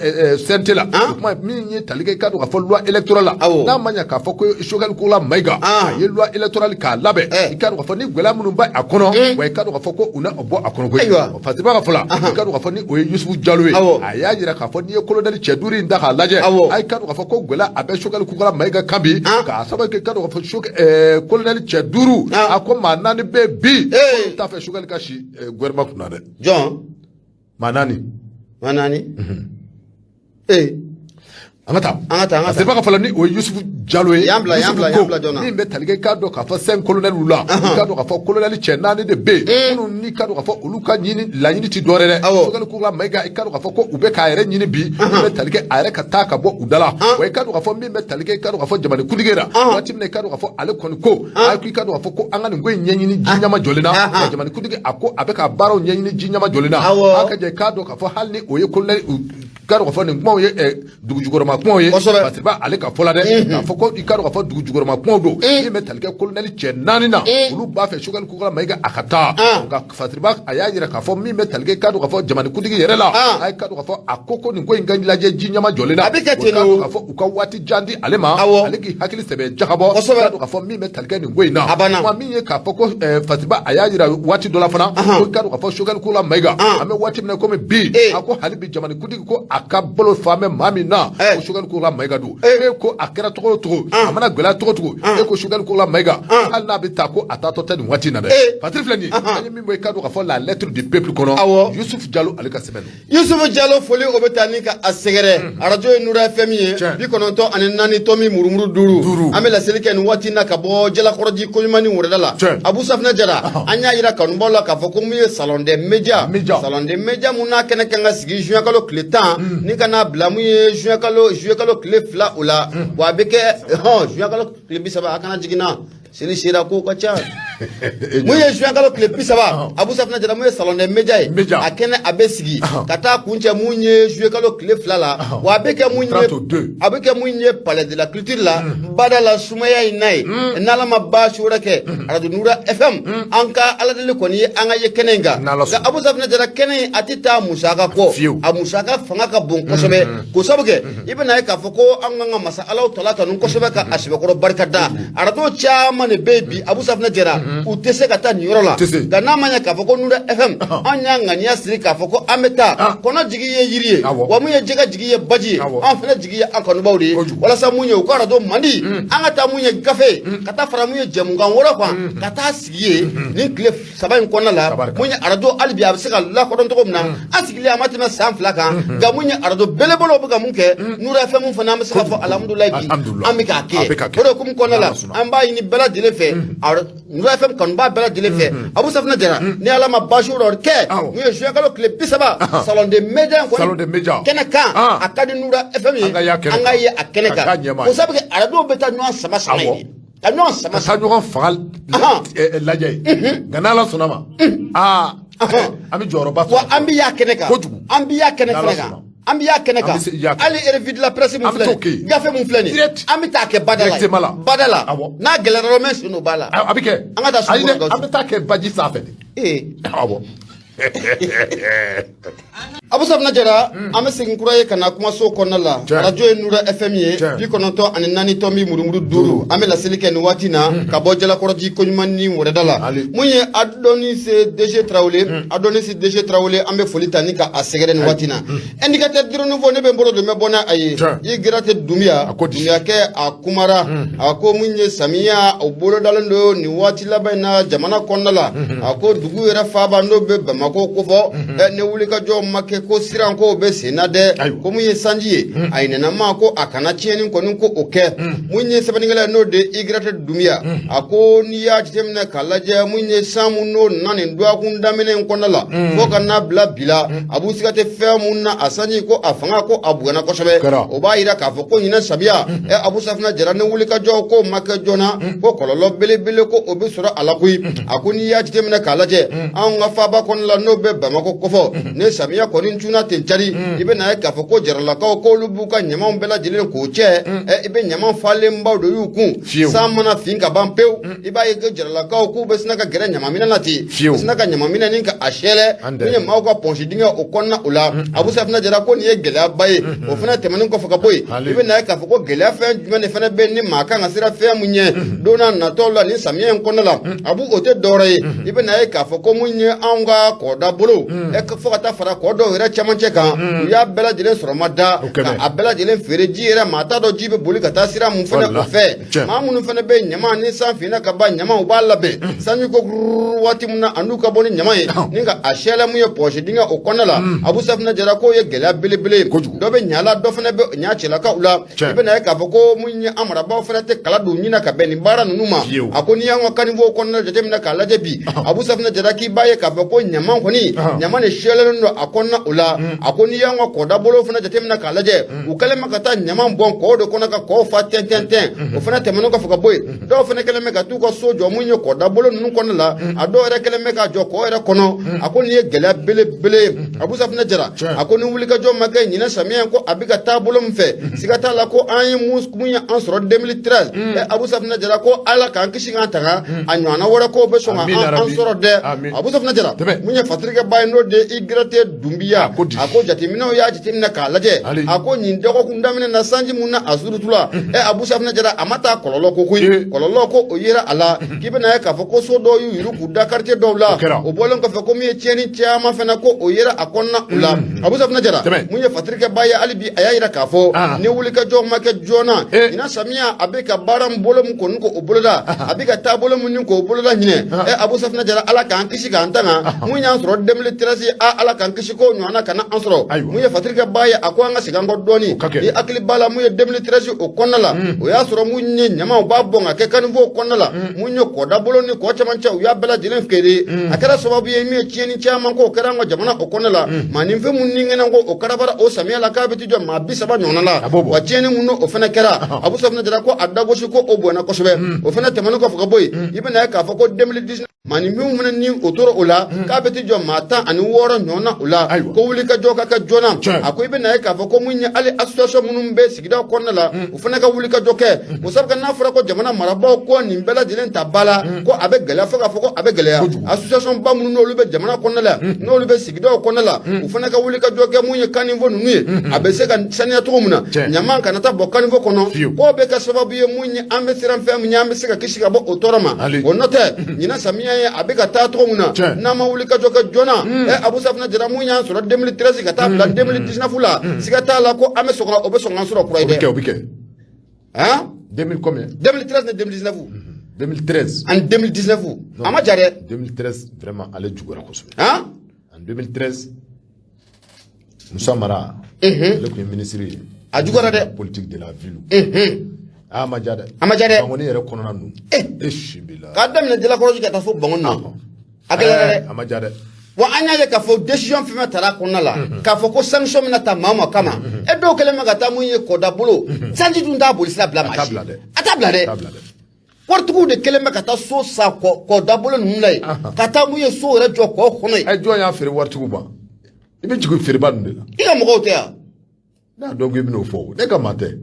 CNT la. O kuma min ye tali kɛ i k'a dɔn k'a fɔ loi électorale la, n'a ma ɲɛ k'a fɔ ko Choguel Kokalla Maïga a ye loi électorale k'a labɛn, i k'a dɔn k'a fɔ ni gɛlɛya minnu bɛ a kɔnɔ, wa i k'a dɔn k'a fɔ ko u na bɔ a kɔnɔ koyi. Fasiriba ka fɔ la, i k'a dɔn k'a fɔ ni o ye Yusufu Jalo ye, a y'a jira k'a fɔ n'i ye colonel cɛ duuru in ta k'a lajɛ, a ye k'a dɔn k'a fɔ ko gɛlɛya a bɛ Choguel Kokalla Maïga kan bi, k'a sababu kɛ i k'a dɔn k'a fɔ colonel cɛ duuru, a ko maa naani bɛ bi olu t'a fɛ Choguel ka si gouvernement kunna dɛ. Jɔn? Maa naani. Maa naani, ee. An ka taa. An ka taa, an ka taa. A ka fɔ la ni o ye Yusufu Jalo ye. Y'an bila, y'an bila, y'an bila joona. Min bɛ tali kɛ, i k'a dɔn k'a fɔ cinq colonels la, i k'a dɔn k'a fɔ colonel cɛ naani de bɛ yen minnu n'i k'a dɔn k'a fɔ olu ka ɲini laɲini ti dɔwɛrɛ dɛ. Sogɛli Kokala Mayiga, i k'a dɔn k'a fɔ ko u bɛ k'a yɛrɛ ɲini bi, min bɛ tali kɛ a yɛrɛ ka taa ka bɔ u da la. Wa i k'a dɔn k'a fɔ min bɛ tali kɛ, i k'a dɔn k'a fɔ jamana kuntigi la, waati min na i k'a dɔn k'a fɔ ale kɔni ko a ko i k'a dɔn k'a fɔ ko an ka nin ko in ɲɛɲini ji ɲɛma jɔlen na. Wa jamana kuntigi a ko a bɛ ka baaraw ɲɛɲini ji ɲɛma jɔlen na. A ka jɛ i k'a dɔn k'a fɔ hali ni o ye colonel, k'a dɔn k'a fɔ nin kumaw ye dugujukɔrɔma kumaw ye. Fasiriba ale ka fɔ la dɛ, k'a fɔ ko i k'a dɔn k'a fɔ dugujukɔrɔma kumaw don, min bɛ tali kɛ colonel cɛ naani na, olu b'a fɛ Sogɛli Kokala Mayiga a ka taa. Nka Fasiriba a y'a jira k'a fɔ min bɛ tali kɛ, i k'a dɔn k'a fɔ jamana kuntigi yɛrɛ la, a ye k'a dɔn k'a fɔ a ko ko nin ko in ka lajɛ ji ɲɛma jɔlen na. A bɛ kɛ ten. O k'a fɔ u ka waati jan di ale ma, ale k'i hakili sɛbɛ jagabɔ, k'a dɔn k'a fɔ min bɛ tali kɛ nin ko in na. A banna. Wa min ye k'a fɔ ko Fasiriba a y'a jira waati dɔ la fana ko i k'a dɔn k'a fɔ Sogɛli Kokala Mayiga, an bɛ waati min na komi bi, a ko hali bi jamana kuntigi ko a ka bolo fa bɛ maa min na, ko Sogɛli Kokala Mayiga don. E ko a kɛra cogo o cogo, a mana gɛlɛya cogo o cogo, e ko Sogɛli Kokala Mayiga, hali n'a bɛ taa, ko a taatɔ tɛ nin waati in na dɛ. Patiri filɛ nin ye, an ye min bɔ, i k'a dɔn k'a fɔ la lettre du peuple kɔnɔ, Yusuf Jalo ale ka sɛbɛn don. Yusufu Jalo, foli o bɛ taa ni ka a sɛgɛrɛ. Arajo ye Nura FM ye, 94 tomi murumuru 5. An bɛ laseli kɛ nin waati in na ka bɔ Jalakɔrɔji koɲuman ni wɛrɛda la. Abu Safinɛ Jara, an y'a jira kanubaw la k'a fɔ ko mun ye salon des médias, salon des médias mun n'a kɛnɛ kan ka sigi juin kalo tile 10 ni ka n'a bila mun ye juin kalo, juillet kalo tile 2 o la. Wa a bɛ kɛ hɔn juin kalo tile 30, a kana jigin na, seli sera, kow ka ca. Mun ye juin kalo tile 30, Abu Safinɛ Jara, mun ye salon des médias ye, a kɛnɛ a bɛ sigi ka taa kuncɛ mun ye juillet kalo tile 2 la. Wa a bɛ kɛ mun ye, a bɛ kɛ mun ye palais de la culture la, bada la sumaya in n'a ye. N'Ala ma baasi wɛrɛ kɛ, arajo Nura FM, an ka Ala deli kɔni ye an ka ye kɛnɛ in kan. Nka Abu Safinɛ Jara, kɛnɛ in a tɛ taa musaka kɔ, a musaka fanga ka bon kosɛbɛ, k'o sabu kɛ i bɛna ye k'a fɔ ko an kan ka masa Ala tala tanu kosɛbɛ, ka a sɛbɛkɔrɔ barika da. Arajo caman de bɛ yen bi, Abu Safinɛ Jara, u tɛ se ka taa nin yɔrɔ la. Nka n'a ma ɲɛ k'a fɔ ko Nura FM, an y'a ŋaniya siri k'a fɔ ko an bɛ taa. Kɔnɔ jigi ye yiri ye, wa mun ye jɛgɛ jigi ye baji ye, an fana jigi ye an kanubaw de ye, walasa mun ye u ka arajo mandi, an ka taa mun ye gafe, ka taa fara mun ye jɛmukan wɛrɛ kan, ka taa sigi ye nin tile 3 in kɔnɔna la. Mun ye arajo hali bi a bɛ se ka lakodɔn cogo min na, an sigilen a ma tɛmɛ san 2 kan. Nka mun ye arajo belebelew bɛ ka mun kɛ, Nura FM fana, an bɛ se k'a fɔ alhamdulilayi, bi an bɛ k'a kɛ. O de hukumu kɔnɔna la, an b'a ɲini bɛɛ lajɛlen fɛ, Nura FM kanubaa bɛɛ lajɛlen fɛ, Abu Safinɛ Jara, ni Ala ma baasi wɛrɛ kɛ, mun ye juin kalo tile 30, salon des médias kɔni kɛnɛ kan, a ka di Nura FM ye an ka ye a kɛnɛ kan, o sabu kɛ arajow bɛ taa ɲɔgɔn sama sama ye, ka ɲɔgɔn sama, ka taa ɲɔgɔn fanga lajɛ ye. Nka n'Ala sɔnna ma, aa, an bɛ jɔyɔrɔba sɔrɔ. Wa an bɛ y'a kɛnɛ kan. Kojugu. An bɛ y'a kɛnɛ fɛnɛ kan, an bɛ y'a kɛnɛ kan. Hali revue de la presse mun filɛ nin, gafe mun filɛ nin, an bɛ taa kɛ bada la, bada la. N'a gɛlɛyara dɔrɔn, n bɛ sen don ba la. A bɛ kɛ. An ka taa sugu kɔnɔ. An bɛ taa kɛ baji sanfɛ de. Ee. Awɔ. Abu Safinɛ Jara, an bɛ segin kura ye ka na kumaso kɔnɔna la. Arajo ye Nura FM ye, 94 tomi murumuru 5. An bɛ laseli kɛ nin waati na ka bɔ Jalakɔrɔji koɲuman ni wɛrɛda la. Mun ye Adonis DG Tarawele, Adonis DG Tarawele, an bɛ foli ta ni ka a sɛgɛrɛ nin waati na. Indicateur du renouveau, ne bɛ n bolo don, n bɛ bɔ n'a ye. I Garate Dunbiya, Dunbiya kɛ, a kumara, a ko mun ye samiya o bolodalen don nin waati laban in na jamana kɔnɔna la. A ko dugu yɛrɛ faaba n'o bɛ Bamakɔ kofɔ, ni wulikajɔ ma kɛ, ko siran ko bɛ sen na dɛ. Ko mun ye sanji ye, a ɲinɛna ma ko a kana tiɲɛni kɔni ko o kɛ. Mun ye sɛbɛnnikɛla ye, n'o de i Garate Dunbiya, a ko n'i y'a jateminɛ k'a lajɛ, mun ye san mun n'o nana nin dɔgɔkun daminɛ in kɔnɔna la fo ka n'a bila bi la, a b'u siga tɛ fɛn mun na, a sanji ko a fanga ko a bonyana kosɛbɛ. O b'a yira k'a fɔ ko ɲinɛ samiya, Abu Safinɛ Jara, ni wulikajɔ ko ma kɛ joona, ko kɔlɔlɔ belebele ko o bɛ sɔrɔ a la koyi. A ko n'i y'a jateminɛ k'a lajɛ, anw ka faaba kɔnɔna la n'o bɛ Bamakɔ kofɔ, ni samiya kɔni cunna ten cari, i bɛ n'a ye k'a fɔ ko jaralakaw k'olu b'u ka ɲamanw bɛɛ lajɛlen k'o cɛ. I bɛ ɲaman falenbaw de y'u kun. San mana fin ka ban pewu, i b'a ye ko jaralakaw k'u bɛ sina ka gɛrɛ ɲamaminɛ na ten, u sina ka ɲamaminɛ ni ka a sɛlɛ min ye maaw ka pɔnsi dingɛ o kɔnɔna o la. Abu Safinɛ Jara ko nin ye gɛlɛyaba ye. O fana tɛmɛnen kɔfɛ ka bɔ yen, i bɛ n'a ye k'a fɔ ko gɛlɛya fɛn jumɛn de fana bɛ ni maa kan ka siran fɛn mun ɲɛ don n'a nataw la nin samiya in kɔnɔna la, Abu, o tɛ dɔwɛrɛ ye, i bɛ n'a ye k'a fɔ ko mun ye anw ka kɔda bolo fo ka taa fara kɔ dɔw yɛrɛ cɛmancɛ kan, u y'a bɛɛ lajɛlen sɔrɔmada ka a bɛɛ lajɛlen feere ji yɛrɛ. Maa t'a dɔn ji bɛ boli ka taa sira mun fana o fɛ. Maa minnu fana bɛ ɲama ni san finna ka ban, ɲama u b'a labɛn, sanji ko waati min na, a n'u ka bɔ ni ɲama ye ni ka a sɛlɛ mun ye pɔsi dingɛ o kɔnɔna la. Abu Safinɛ Jara, k'o ye gɛlɛya belebele ye. Dɔ bɛ ɲa la, dɔ fana bɛ ɲa cɛlakaw la. I bɛna ye k'a fɔ ko mun ye an marabaaw fana tɛ kala don ɲin na ka bɛn nin baara ninnu ma. A ko n'i y'an ka caniveau kɔnɔna jateminɛ k'a lajɛ bi, Abu Safinɛ Jara, k'i b'a ye k'a fɔ ko ɲama kɔni, ɲama de sɛlɛlen don a kɔnɔna o la. A ko n'i y'an ka kɔdabolo fana jateminɛ k'a lajɛ, u kɛlen bɛ ka taa ɲama bɔn kɔw de kɔnɔ ka kɔw fa tɛntɛntɛn. O fana tɛmɛnen kɔfɛ ka bɔ yen, dɔw fana kɛlen bɛ ka t'u ka so jɔ mun ye kɔdabolo ninnu kɔnɔna la. A dɔw yɛrɛ kɛlen bɛ ka jɔ kɔ yɛrɛ kɔnɔ. A ko nin ye gɛlɛya belebele ye. Abu Safinɛ Jara, a ko ni wulikajɔ ma kɛ ɲinɛ samiya ko a bɛ ka taa bolo min fɛ, siga t'a la ko an ye mun ye an sɔrɔ 2013. Abu Safinɛ Jara ko Ala k'an kisi k'an tanga a ɲɔgɔnna wɛrɛ ko bɛ sɔn ka an sɔrɔ dɛ. Abu Safinɛ Jara, mun ye fatirikɛba ye, n'o de ye Igrate Dunbiya, a ko jateminɛw y'a jateminɛ k'a lajɛ, a ko nin dɔgɔkun daminɛ na, sanji mun na a surutula, Abu Safinɛ Jara, a ma taa kɔlɔlɔ ko koyi. Kɔlɔlɔ ko o yera a la, k'i bɛna ye k'a fɔ ko so dɔw y'u yuru k'u da quartier dɔw la. O bɔlen kɔfɛ, ko min ye tiɲɛni caman fana ko o yera a kɔnɔna o la. Abu Safinɛ Jara, mun ye fatirikɛba ye, hali bi a y'a yira k'a fɔ ni wulikajɔ ma kɛ joona ɲinan samiya, a bɛ ka baara min bolo min kɔni k'o boloda, a bɛ ka taabolo min k'o boloda ɲinɛ. Abu Safinɛ Jara, Ala k'an kisi k'an tanga mun y'an sɔrɔ 2013, a Ala k'an kisi ko ɲɔgɔnna kana an sɔrɔ. Mun ye fatirikɛba ye, a ko an ka segin an kɔ dɔɔni. Ni hakili b'a la, mun ye 2013 o kɔnɔna la, o y'a sɔrɔ mun ye ɲamaw b'a bɔn ka kɛ caniveau kɔnɔna la, mun ye kɔdabolo ni kɔ cɛmancɛ, u y'a bɛɛ lajɛlen feere. A kɛra sababu ye min ye tiɲɛni caman ko o kɛra an ka jamana o kɔnɔna la. Maa ni fɛn mun ni ŋɛnɛ ko o karabara o samiya la, k'a bɛ t'i jɔ maa 30 ɲɔgɔnna la. Wa tiɲɛni mun o fana kɛra, Abu Safinɛ Jara ko a dagosi ko o bonyana kosɛbɛ. O fana tɛmɛnen kɔfɛ ka bɔ yen, i bɛna ye k'a fɔ ko 2019, maa ni min fana ni o tora o la, k'a bɛ t'i jɔ maa 16 ɲɔgɔnna o la. Ko wulikajɔ ka kɛ joona. A ko i bɛna ye k'a fɔ ko mun ye hali association minnu bɛ sigida kɔnɔna la, u fana ka wulikajɔ kɛ o sabu n'a fɔra ko jamana marabaaw ko nin bɛɛ lajɛlen ta ba la, ko a bɛ gɛlɛya, fo k'a fɔ ko a bɛ gɛlɛya. Association ba minnu n'olu bɛ jamana kɔnɔna la, n'olu bɛ sigidaw kɔnɔna la, u fana ka wulikajɔ kɛ mun ye caniveau ninnu ye, a bɛ se ka saniya cogo min na, ɲama kana taa bɔ caniveau kɔnɔ, k'o bɛ kɛ sababu ye mun ye an bɛ siran fɛn min ye, an bɛ se ka kisi ka bɔ o tɔɔrɔ ma. O nɔ tɛ ɲinan samiya ye a bɛ ka taa cogo min na, n'an ma wuli ka jɔ kɛ joona, Abu Safinɛ Jara, mun y'an sɔrɔ 2013 ka taa bila 2019 la, siga t'a la ko an bɛ sɔn ka o bɛ sɔn k'an sɔrɔ kura ye dɛ. O bɛ kɛ. Han. 2000 combien? 2013 ni 2019. 2013. Ani 2019, a ma ja dɛ. 2013 vraiment, ale juguyara kosɛbɛ. Han. En 2013, Musa Mara, ale tun ye ministre ye. A juguyara dɛ. Politique de la ville. A ma ja dɛ. A ma ja dɛ. Bangoni yɛrɛ kɔnɔna ninnu. E si b'i la. K'a daminɛ Jalakɔrɔji ka taa fo Bangoni na. A gɛlɛyara dɛ. A ma ja dɛ. Wa an y'a ye k'a fɔ décision fɛn fɛn tara a kɔnɔna la, k'a fɔ ko sanction bɛna ta maa o maa kama, e dɔw kɛlen bɛ ka taa mun ye kɔda bolo, sanji dun t'a boli sira bila maa si. A t'a bila dɛ. Waritigiw de kɛlen bɛ ka taa so san kɔda bolo ninnu la yen, ka taa mun ye so yɛrɛ jɔ kɔ kɔnɔ yen. Ɛ, jɔn y'a feere waritigiw ma? I bɛ jigin feereba ninnu de la. I ka mɔgɔw tɛ yan. Ne y'a dɔn k'i bɛn'o fɔ, ne ka maa tɛ.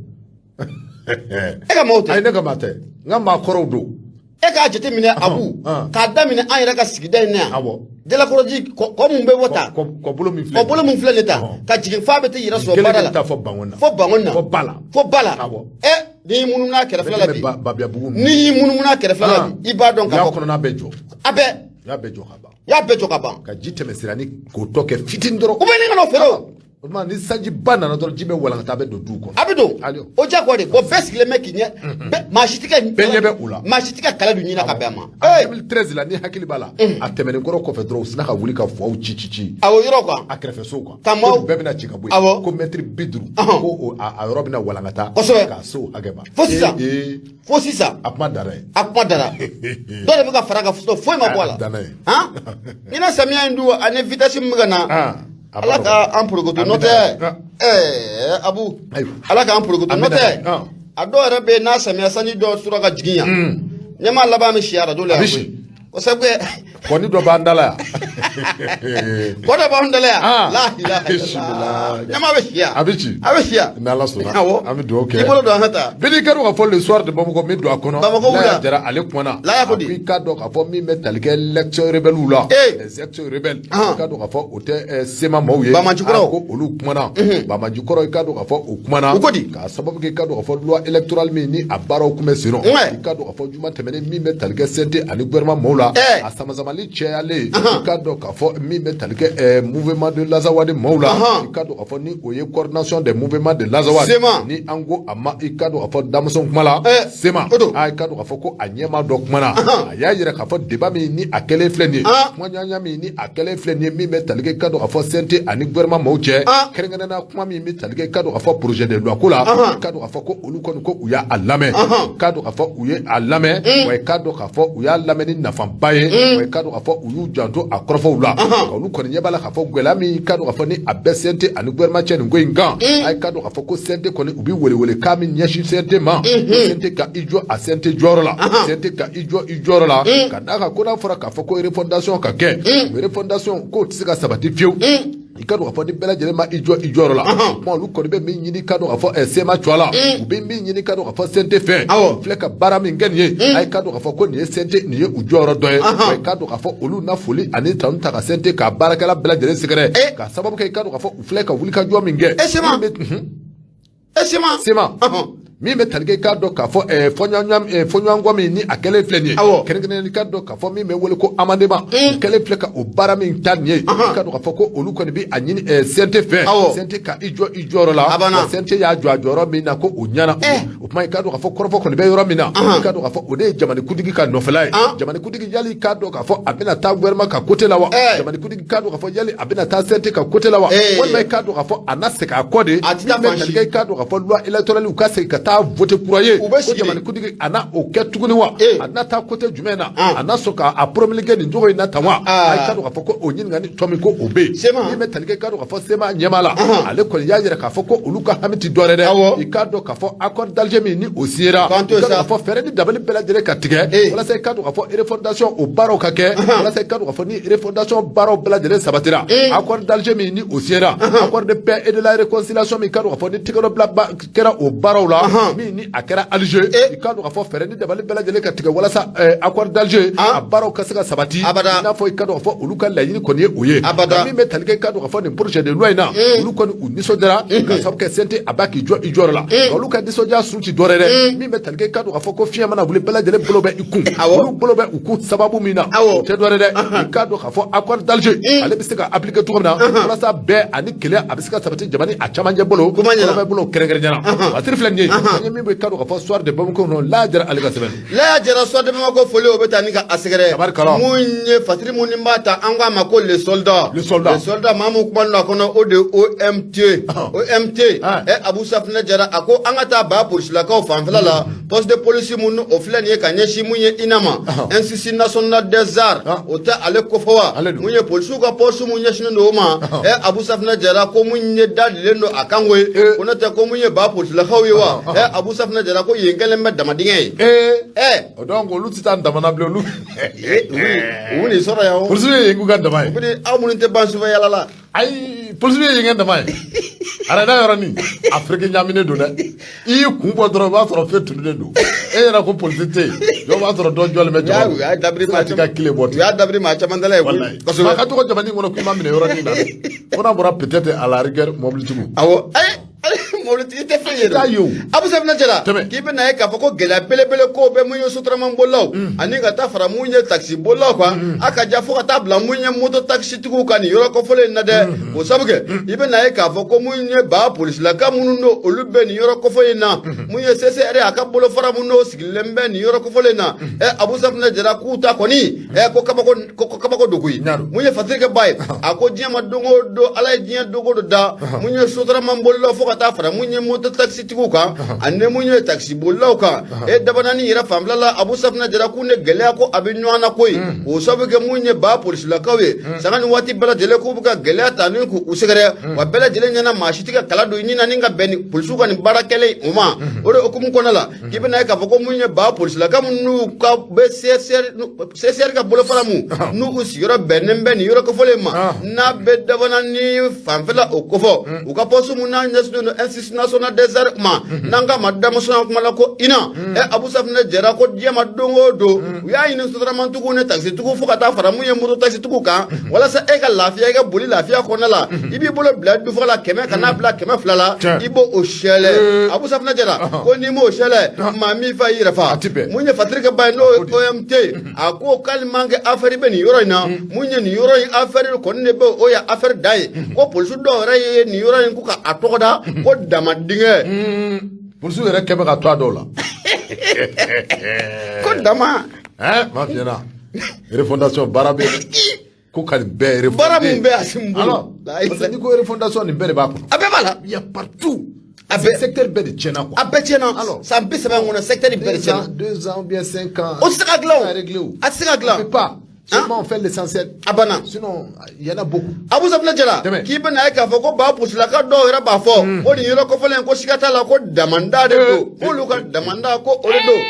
E ka maaw tɛ. Ayi, ne ka maa tɛ, n ka maa kɔrɔw don. E k'a jateminɛ Abu, k'a daminɛ an yɛrɛ ka sigida in na yan. Jalakɔrɔji kɔ mun bɛ bɔ tan. Kɔbolo min filɛ. Kɔbolo min filɛ nin ta ka jigin f'a bɛ t'i yɛrɛ sɔrɔ baara la. Kelen bɛ taa fɔ Bangoni na. Fo Bangoni na. Fo ba la. Fo ba la. Ɛ, n'i y'i munumunu a kɛrɛfɛla la bi. Babiyabugu. N'i y'i munumunu a kɛrɛfɛla la bi, i b'a dɔn k'a fɔ. U y'a kɔnɔna bɛɛ jɔ. A bɛɛ. U y'a bɛɛ jɔ ka ban. U y'a bɛɛ jɔ ka ban. Ka ji tɛmɛ sira ni k'o tɔ kɛ fitinin dɔrɔn. U bɛ nin ka n'o feere o. O tuma ni sanjiba nana dɔrɔn, ji bɛ walankata, a bɛ don duw kɔnɔ. A bɛ don. O diyagoya de. Bon, bɛɛ sigilen bɛ k'i ɲɛ. Maa si tɛ ka. Bɛɛ ɲɛ bɛ o la. Maa si tɛ ka kala don ɲin na ka bɛn a ma. 2013 la, ni hakili b'a la, a tɛmɛnen kɔrɔ kɔfɛ dɔrɔn, u sinna ka wuli ka fuwaw ci ci ci. Awɔ, yɔrɔ kan. A kɛrɛfɛ sow kan. Ka maaw. Bɛɛ bɛna ci ka bɔ yen. Ko mɛtiri 50. Ko a yɔrɔ bɛna walankata. Kosɛbɛ. K'a se o hakɛ ma. Fo sisan. Fo sisan. A kuma dara yen. A kuma dara. Dɔ de bɛ ka fara a kan, foyi ma bɔ a la. A danna yen. Han. Ɲinan samiya in dun, ani vitesse min bɛ ka na. Ala ka an porokoto, n'o tɛ ɛɛ Abu, Ala k'an porokoto, n'o tɛ a dɔw yɛrɛ bɛ yen, n'a samiya sanji dɔ sera ka jigin yan, ɲɛmaa laban bɛ si arajo la yan koyi, o sabu kɛ kɔni dɔ b'an da la yan. Kɔ dɔ b'an da la yan. La ilaha illallah, ɲɛmaa bɛ si yan. A bɛ ci. A bɛ si yan. N'Ala sɔnna. Awɔ. An bɛ dugawu kɛ. I bolo don an ka taa. Bɛɛ n'i ka dɔn k'a fɔ Le Soir de Bamako min don a kɔnɔ. Bamako wula. Laya Jara ale kumana. Laya ko di. A ko i k'a dɔn k'a fɔ min bɛ tali kɛ l'ex rebelle la. Les ex rebelles. I k'a dɔn k'a fɔ o tɛ CMA maaw ye. Banbaanci kɔrɔw. Ko olu kumana. Banbaanci kɔrɔ, i k'a dɔn k'a fɔ o kumana. U ko di. K'a sababu kɛ i k'a dɔn k'a fɔ loi électorale min ni a baaraw kun bɛ sen nɔ. I k'a dɔn k'a fɔ juma tɛmɛnen min bɛ tali kɛ CNT ani gouvernement maaw la. A sama-samali Sarali cɛyalen, i k'a dɔn k'a fɔ min bɛ tali kɛ Mouvement de l'Azawad maaw la, i k'a dɔn k'a fɔ ni o ye Coordination des mouvements de l'Azawad, ni an ko a ma, i k'a dɔn k'a fɔ denmisɛnw kuma la, CMA, i k'a dɔn k'a fɔ ko a ɲɛmaa dɔ kumana, a y'a yira k'a fɔ débat min ni a kɛlen filɛ nin ye, kumaɲɔgɔnya min ni a kɛlen filɛ nin ye, min bɛ tali kɛ, i k'a dɔn k'a fɔ CNT ani gouvernement maaw cɛ, kɛrɛnkɛrɛnnenya kuma min bɛ tali kɛ, i k'a dɔn k'a fɔ projet de loi ko la, i k'a dɔn k'a fɔ ko olu kɔni ko u y'a lamɛn, i k'a dɔn k'a fɔ u ye a lamɛn, wa i k'a dɔn k'a fɔ u y'a lamɛn ni nafaba ye, wa i k'a dɔn k'a fɔ u y'u janto a kɔrɔfɔw la. Olu kɔni ɲɛ b'a la k'a fɔ gɛlɛya min, i k'a dɔn k'a fɔ ni a bɛ CNT ani gouvernement cɛ nin ko in kan, a k'a dɔn k'a fɔ ko CNT kɔni u bɛ welewelekan min ɲɛsin CNT ma, CNT ka i jɔ a CNT jɔyɔrɔ la, CNT ka i jɔ i jɔyɔrɔ la, ka d'a kan ko n'a fɔra k'a fɔ ko refondation ka kɛ, refondation k'o tɛ se ka sabati fiyewu, i k'a dɔn k'a fɔ ni bɛɛ lajɛlen ma i jɔ i jɔyɔrɔ la. Kuma olu kɔni bɛ min ɲini, k'a dɔn k'a fɔ CMA cogoya la, u bɛ min ɲini, k'a dɔn k'a fɔ CNT fɛ, u filɛ ka baara min kɛ nin ye, a ye k'a dɔn k'a fɔ ko nin ye CNT, nin ye u jɔyɔrɔ dɔ ye, wa i k'a dɔn k'a fɔ olu na foli ani tanu ta ka CNT ka baarakɛla bɛɛ lajɛlen sɛgɛrɛ, ka sababu kɛ, i k'a dɔn k'a fɔ u filɛ ka wulikajɔ min kɛ. CMA. CMA min bɛ tali kɛ, i k'a dɔn k'a fɔ fɔɲɔgɔnkɔ min ni a kɛlen filɛ nin ye, kɛrɛnkɛrɛnnenya i k'a dɔn k'a fɔ min bɛ wele ko amendement, o kɛlen filɛ ka o baara min ta nin ye, i k'a dɔn k'a fɔ ko olu kɔni bɛ a ɲini CNT fɛ, CNT ka i jɔ i jɔyɔrɔ la. CNT y'a jɔ a jɔyɔrɔ min na, ko o ɲɛna. O tuma, i k'a dɔn k'a fɔ kɔrɔfɔ kɔni bɛ yɔrɔ min na, i k'a dɔn k'a fɔ o de ye jamanakuntigi ka nɔfɛla ye. Jamanakuntigi yali, i k'a dɔn k'a fɔ a bɛna taa gouvernement ka côté la wa? Jamanakuntigi, k'a dɔn k'a fɔ yali a bɛna taa CNT ka côté la wa? Walima i k'a dɔn k'a fɔ a na segin a kɔ de, min bɛ tali kɛ, i k'a dɔn k'a fɔ loi électorale, u ka segin ka taa voter kura ye, ko jamanakuntigi a na o kɛ tuguni wa? A na taa côté jumɛn na? A na sɔn k'a promulguer nin cogo in na tan wa? A k'a dɔn k'a fɔ ko o ɲininkali tɔ min ko o bɛ yen, min bɛ tali kɛ, i k'a dɔn k'a fɔ CMA ɲɛmaa la, ale kɔni y'a yira k'a fɔ ko olu ka hami ti dɔwɛrɛ dɛ, i k'a dɔn k'a fɔ accord d'Alger min ni o signera, i k'a dɔn k'a fɔ fɛɛrɛ ni dabali bɛɛ lajɛlen ka tigɛ walasa i k'a dɔn k'a fɔ refondation o baaraw ka kɛ, walasa i k'a dɔn k'a fɔ ni refondation baaraw bɛɛ lajɛlen sabatira, accord d'Alger min ni o signera, accord de paix et de la réconciliation min, i k'a dɔn k'a fɔ ni tɛgɛnɔbila kɛra o baaraw la, min ni a kɛra Alger, i k'a dɔn k'a fɔ fɛɛrɛ ni dabali bɛɛ lajɛlen ka tigɛ walasa accord d'Alger a baaraw ka se ka sabati, i n'a fɔ i k'a dɔn k'a fɔ olu ka laɲini kɔni ye o ye. Min bɛ tali kɛ, i k'a dɔn k'a fɔ nin projet de loi in na, olu kɔni u nisɔndiyara ka sababu kɛ CNT a b'a k'i jɔ i jɔyɔrɔ la. Nka olu ka nisɔndiya sun ti dɔwɛrɛ dɛ, min bɛ tali kɛ, i k'a dɔn k'a fɔ ko fiɲɛ mana wuli, bɛɛ lajɛlen bolo bɛ i kun. Olu bolo bɛ u kun sababu min na, o tɛ dɔwɛrɛ dɛ, i k'a dɔn k'a fɔ accord d'Alger ale bɛ se ka appliquer cogo min na walasa bɛn ani kelenya a bɛ se ka sabati jamana a camancɛ bolo, kɔrɔbɛ bolo, kɛrɛnkɛrɛnnenya la. Waati filɛ nin ye, an ye min bɛ, i k'a dɔn k'a fɔ Soir de Bamako kɔnɔ, Laya Jara ale ka sɛbɛn. Laya Jara, Soir de Bamako foli o bɛ taa ni ka a sɛgɛrɛ. Mun ye Fatiri mun ni b'a ta, an k'a ma ko le soldat. Le soldat. Le soldat, maa mun kuma a kɔnɔ, o de ye OMT. OMT. Abu Safinɛ Jara a ko an ka taa ba polisilakaw fanfɛla la, poste de police mun o filɛ nin ye ka ɲɛsin mun ye INA ma, Institut national des arts, o tɛ ale kofɔ wa? Mun ye polisiw ka poste mun ɲɛsinnen don o ma? Abu Safinɛ Jara ko mun ye da dilen don a kan koyi, ko n'o tɛ ko mun ye ba polisilakaw ye wa? Abu Safinɛ Jara ko yen kɛlen bɛ damadingɛ ye. O donc olu tɛ taa dama bilen olu. U bɛ sɔrɔ yan o. Polisiw ye yen k'u ka dama ye. U bɛ aw minnu tɛ ban sufɛ yala la. Ayi, polisiw ye yen kɛ dama ye. Arada yɔrɔnin a fereke ɲaaminen don dɛ. I y'i kun bɔ dɔrɔn, i b'a sɔrɔ fɛn tununnen don. E yɛrɛ ko polisi tɛ yen, dɔw b'a sɔrɔ dɔ jɔlen bɛ jama. U y'a dabiri maa caman ka kile bɔ ten. U y'a dabiri maa caman dala ye koyi. Kosɛbɛ. Maa ka tɔgɔ jamana in kɔnɔ k'i ma minɛ yɔrɔnin na dɛ. Fo n'a bɔra peut-être à la rigueur mobilitigiw. Awɔ, ayi. Mobilitigi tɛ fɛn ye. T'a ye o. Abu Safinɛ Jara. Tɛmɛ. K'i bɛna ye k'a fɔ ko gɛlɛya belebele ko bɛ mun ye sotarama bolilaw ani ka taa fara mun ye takisi bolilaw kan, a ka ja fo ka taa bila mun ye moto takisitigiw kan nin yɔrɔ kɔfɔlen in na dɛ. O sabu kɛ, i bɛna ye k'a fɔ ko mun ye ba polisilaka minnu don, olu bɛ nin yɔrɔ kɔfɔ in na, mun ye CCR a ka bolofara mun n'o sigilen bɛ nin yɔrɔ kɔfɔlen in na. Abu Safinɛ Jara k'u ta kɔni, ko kabako, ko kabako don koyi. Mun ye Fatirikɛ ba ye, a ko diɲɛ ma don o don, Ala ye diɲɛ don o don da, mun ye sotarama bolilaw fo ka taa fara mun ye moto takisitigiw kan ani mun ye takisi bolilaw kan e dabanani yɛrɛ fanfɛla la, Abu Safinɛ Jara k'u ni gɛlɛya ko a bɛ ɲɔgɔn na koyi. K'o sababu kɛ mun ye ba polisilakaw ye, sanga ni waati bɛɛ lajɛlen k'u bɛ ka gɛlɛya ta ni k'u sɛgɛrɛ, wa bɛɛ lajɛlen ɲɛna maa si tɛ ka kala don i ɲin na ni ka bɛn ni polisiw ka nin baara kɛlen o ma. O de hukumu kɔnɔna la, k'i bɛna ye k'a fɔ ko mun ye ba polisilaka minnu ka bɛ CCR ka bolofara mun n'u sigiyɔrɔ bɛnnen bɛ nin yɔrɔ kofɔlen ma, n'a bɛ dabana ni fanfɛla o kofɔ, u ka poste mun n'a ɲɛsinnen don institut Office national des armes ma, n'an k'a ma denmisɛnw kuma la ko INA. Ɛ, Abu Safinɛ Jara, ko diɲɛ ma don o don, u y'a ɲini sotaramatigiw ni takisitigiw fo ka taa fara mun ye moto takisitigiw kan, walasa e ka lafiya, i ka boli lafiya kɔnɔna la, i b'i bolo bila dufa la 100 ka n'a bila 200 la, i b'o o sɛlɛ. Abu Safinɛ Jara ko n'i m'o sɛlɛ, maa m'i fa i yɛrɛ fa. Mun ye Fatirikɛ Ba ye, n'o ye OMT, a ko k'ale kɛ affaire bɛ nin yɔrɔ in na. Mun ye nin yɔrɔ in affaire kɔni de bɛ, o ye affaire da ye, ko polisi dɔw yɛrɛ ye nin yɔrɔ in ko ka a tɔgɔ da ko dama dingɛ. Polisiw yɛrɛ kɛmɛ ka to a dɔw la. Ko dama. Ɛɛ, ma fiɲɛna, refondation baara bɛ ko ka nin bɛɛ refonder. Baara mun bɛ Asimi bolo. Alors, parce que n'i ko refondation, nin bɛɛ de b'a kɔnɔ. A bɛɛ b'a la. Il y a partout. A bɛɛ secteur bɛɛ de tiɲɛna quoi. A bɛɛ tiɲɛna. Alors, san 30 kɔnɔ, secteur bɛɛ de tiɲɛna. 2 ans ou bien 5 ans. O tɛ se ka dilan o. A tɛ se ka dilan. On peut pas. Seulement on fait l'essentiel. A banna. Sinon, il y en a beaucoup. Abu Safinɛ Jara, k'i bɛna ye k'a fɔ ko ba pusilaka dɔw yɛrɛ b'a fɔ ko nin yɔrɔ kɔfɛlen ko siga t'a la ko damanda de don, k'olu ka damanda ko o de don.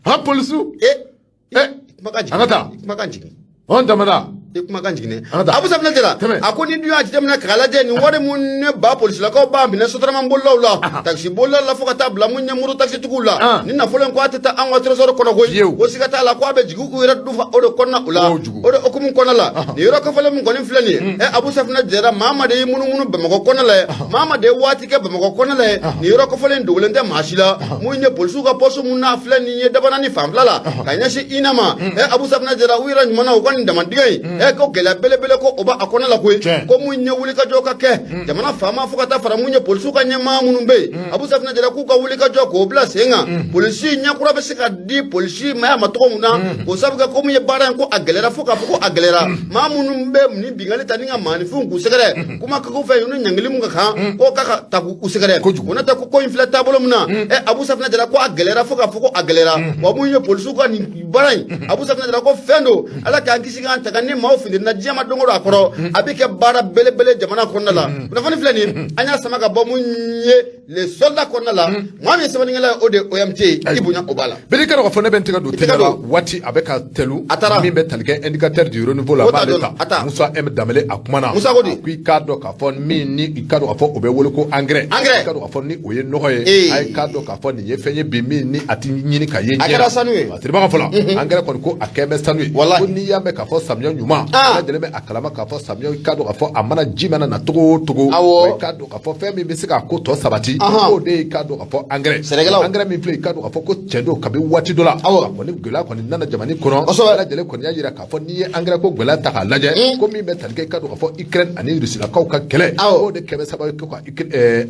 Han, polisiw. Eh, kumakan jigin. An ka taa. Kumakan jigin. An damanda. I kumakan jiginɛ. An ka taa. Abu Safinɛ Jara, a ko ni dun y'a jateminɛ k'a lajɛ, nin wari mun ne ba polisilakaw b'a minɛ sotarama bolilaw la, takisi bolilaw la, fo ka taa bila mun ɲɛ moto takisitigiw la, ni nafolo in ko a tɛ taa an ka trésor kɔnɔ koyi, ko siga t'a la ko a bɛ jigin u yɛrɛ dufa o de kɔnɔna o la. O de hukumu kɔnɔna la, nin yɔrɔ kɔfɛlen min kɔni filɛ nin ye, ɛ, Abu Safinɛ Jara, maa ma de y'i munumunu Bamakɔ kɔnɔna la ye, maa ma de ye waati kɛ Bamakɔ kɔnɔna la ye, nin yɔrɔ kɔfɛlen dogolen tɛ maa si la. Mun ye polisiw ka poste mun n'a filɛ nin ye Dabanani fanfɛla la ka ɲɛsin INA ma, ɛ, Abu Safinɛ Jara, u yɛrɛ ɲuman na, u ka nin dama dingɛ in, ɛ, ko gɛlɛya belebele ko o b'a kɔnɔ la koyi, ko mun ye wulikajɔ ka kɛ jamana faama fo ka taa fara mun ye polisiw ka ɲɛmaa minnu bɛ yen, Abu Safinɛ Jara k'u ka wulikajɔ k'o bila sen kan, polisi ɲɛkura bɛ se ka di polisi maya ma cogo mun na, k'o sabu kɛ ko mun ye baara in ko a gɛlɛyara fo k'a fɔ ko a gɛlɛyara, maa minnu bɛ nin binkanni ta ni ka maaninfinw k'u sɛgɛrɛ kuma k'u fɛ ni ɲangili mun ka kan k'o ka ta k'u sɛgɛrɛ, o n'o tɛ ko in filɛ taabolo min na, ɛ, Abu Safinɛ Jara ko a gɛlɛyara fo k'a fɔ ko a gɛlɛyara. Wa mun ye polisiw ka nin baara in, Abu Safinɛ Jara ko fɛn don, Ala k'an kisi k'an ta ni maaw fintina diɲɛ ma don o don a kɔrɔ, a bɛ kɛ baara belebele jamana kɔnɔna la. Kunnafoni filɛ nin, an y'a sama ka bɔ mun ye Le Soldat kɔnɔna la, maa min ye sɛbɛnnikɛla ye, o de ye OMT ye, i bonya o b'a la. Bɛɛ k'a dɔn k'a fɔ ne bɛ n tɛgɛ don teliya la, waati a bɛ ka telu. A taara. Min bɛ tali kɛ indicateur du renouveau la, O n b'ale ta ta. A ta. Musa M Danbele, a kumana. Musa ko di? A ko i k'a dɔn k'a fɔ min ni i k'a dɔn k'a fɔ o bɛ wele ko engrais. Engrais. I k'a dɔn k'a fɔ ni o ye nɔgɔ ye. A ye k'a dɔn k'a fɔ nin ye fɛn ye bi min ni a ti ɲini ka ye A ɲɛ kɛra na. sanu ye. A siribaga fɔlɔ, engrais kɔni ko a kɛ bɛ sanu ye. Walahi. Ko n'i y'a mɛn k'a fɔ samiyɛ ɲuman, Ah. bɛɛ lajɛlen bɛ a kalama k'a fɔ samiyɛ, i k'a dɔn k'a fɔ a mana ji mana na cogo o cogo. Awɔ. Wa i k'a dɔn k'a fɔ fɛn min bɛ se k'a ko tɔ sabati, k'o de ye i k'a dɔn k'a fɔ engrais. Sɛnɛkɛlaw. Engrais min filɛ, i k'a dɔn k'a fɔ ko cɛn don, kabi waati dɔ la, a kɔni gɛlɛya kɔni nana jamana kɔnɔ. Bɛɛ lajɛlen kɔni y'a jira k'a fɔ n'i ye engrais ko gɛlɛya ta k'a lajɛ, ko min bɛ tali kɛ i k'a dɔn k'a fɔ Ukraine ani Rusilakaw ka kɛlɛ, k'o de kɛ bɛ sababu ye ko ka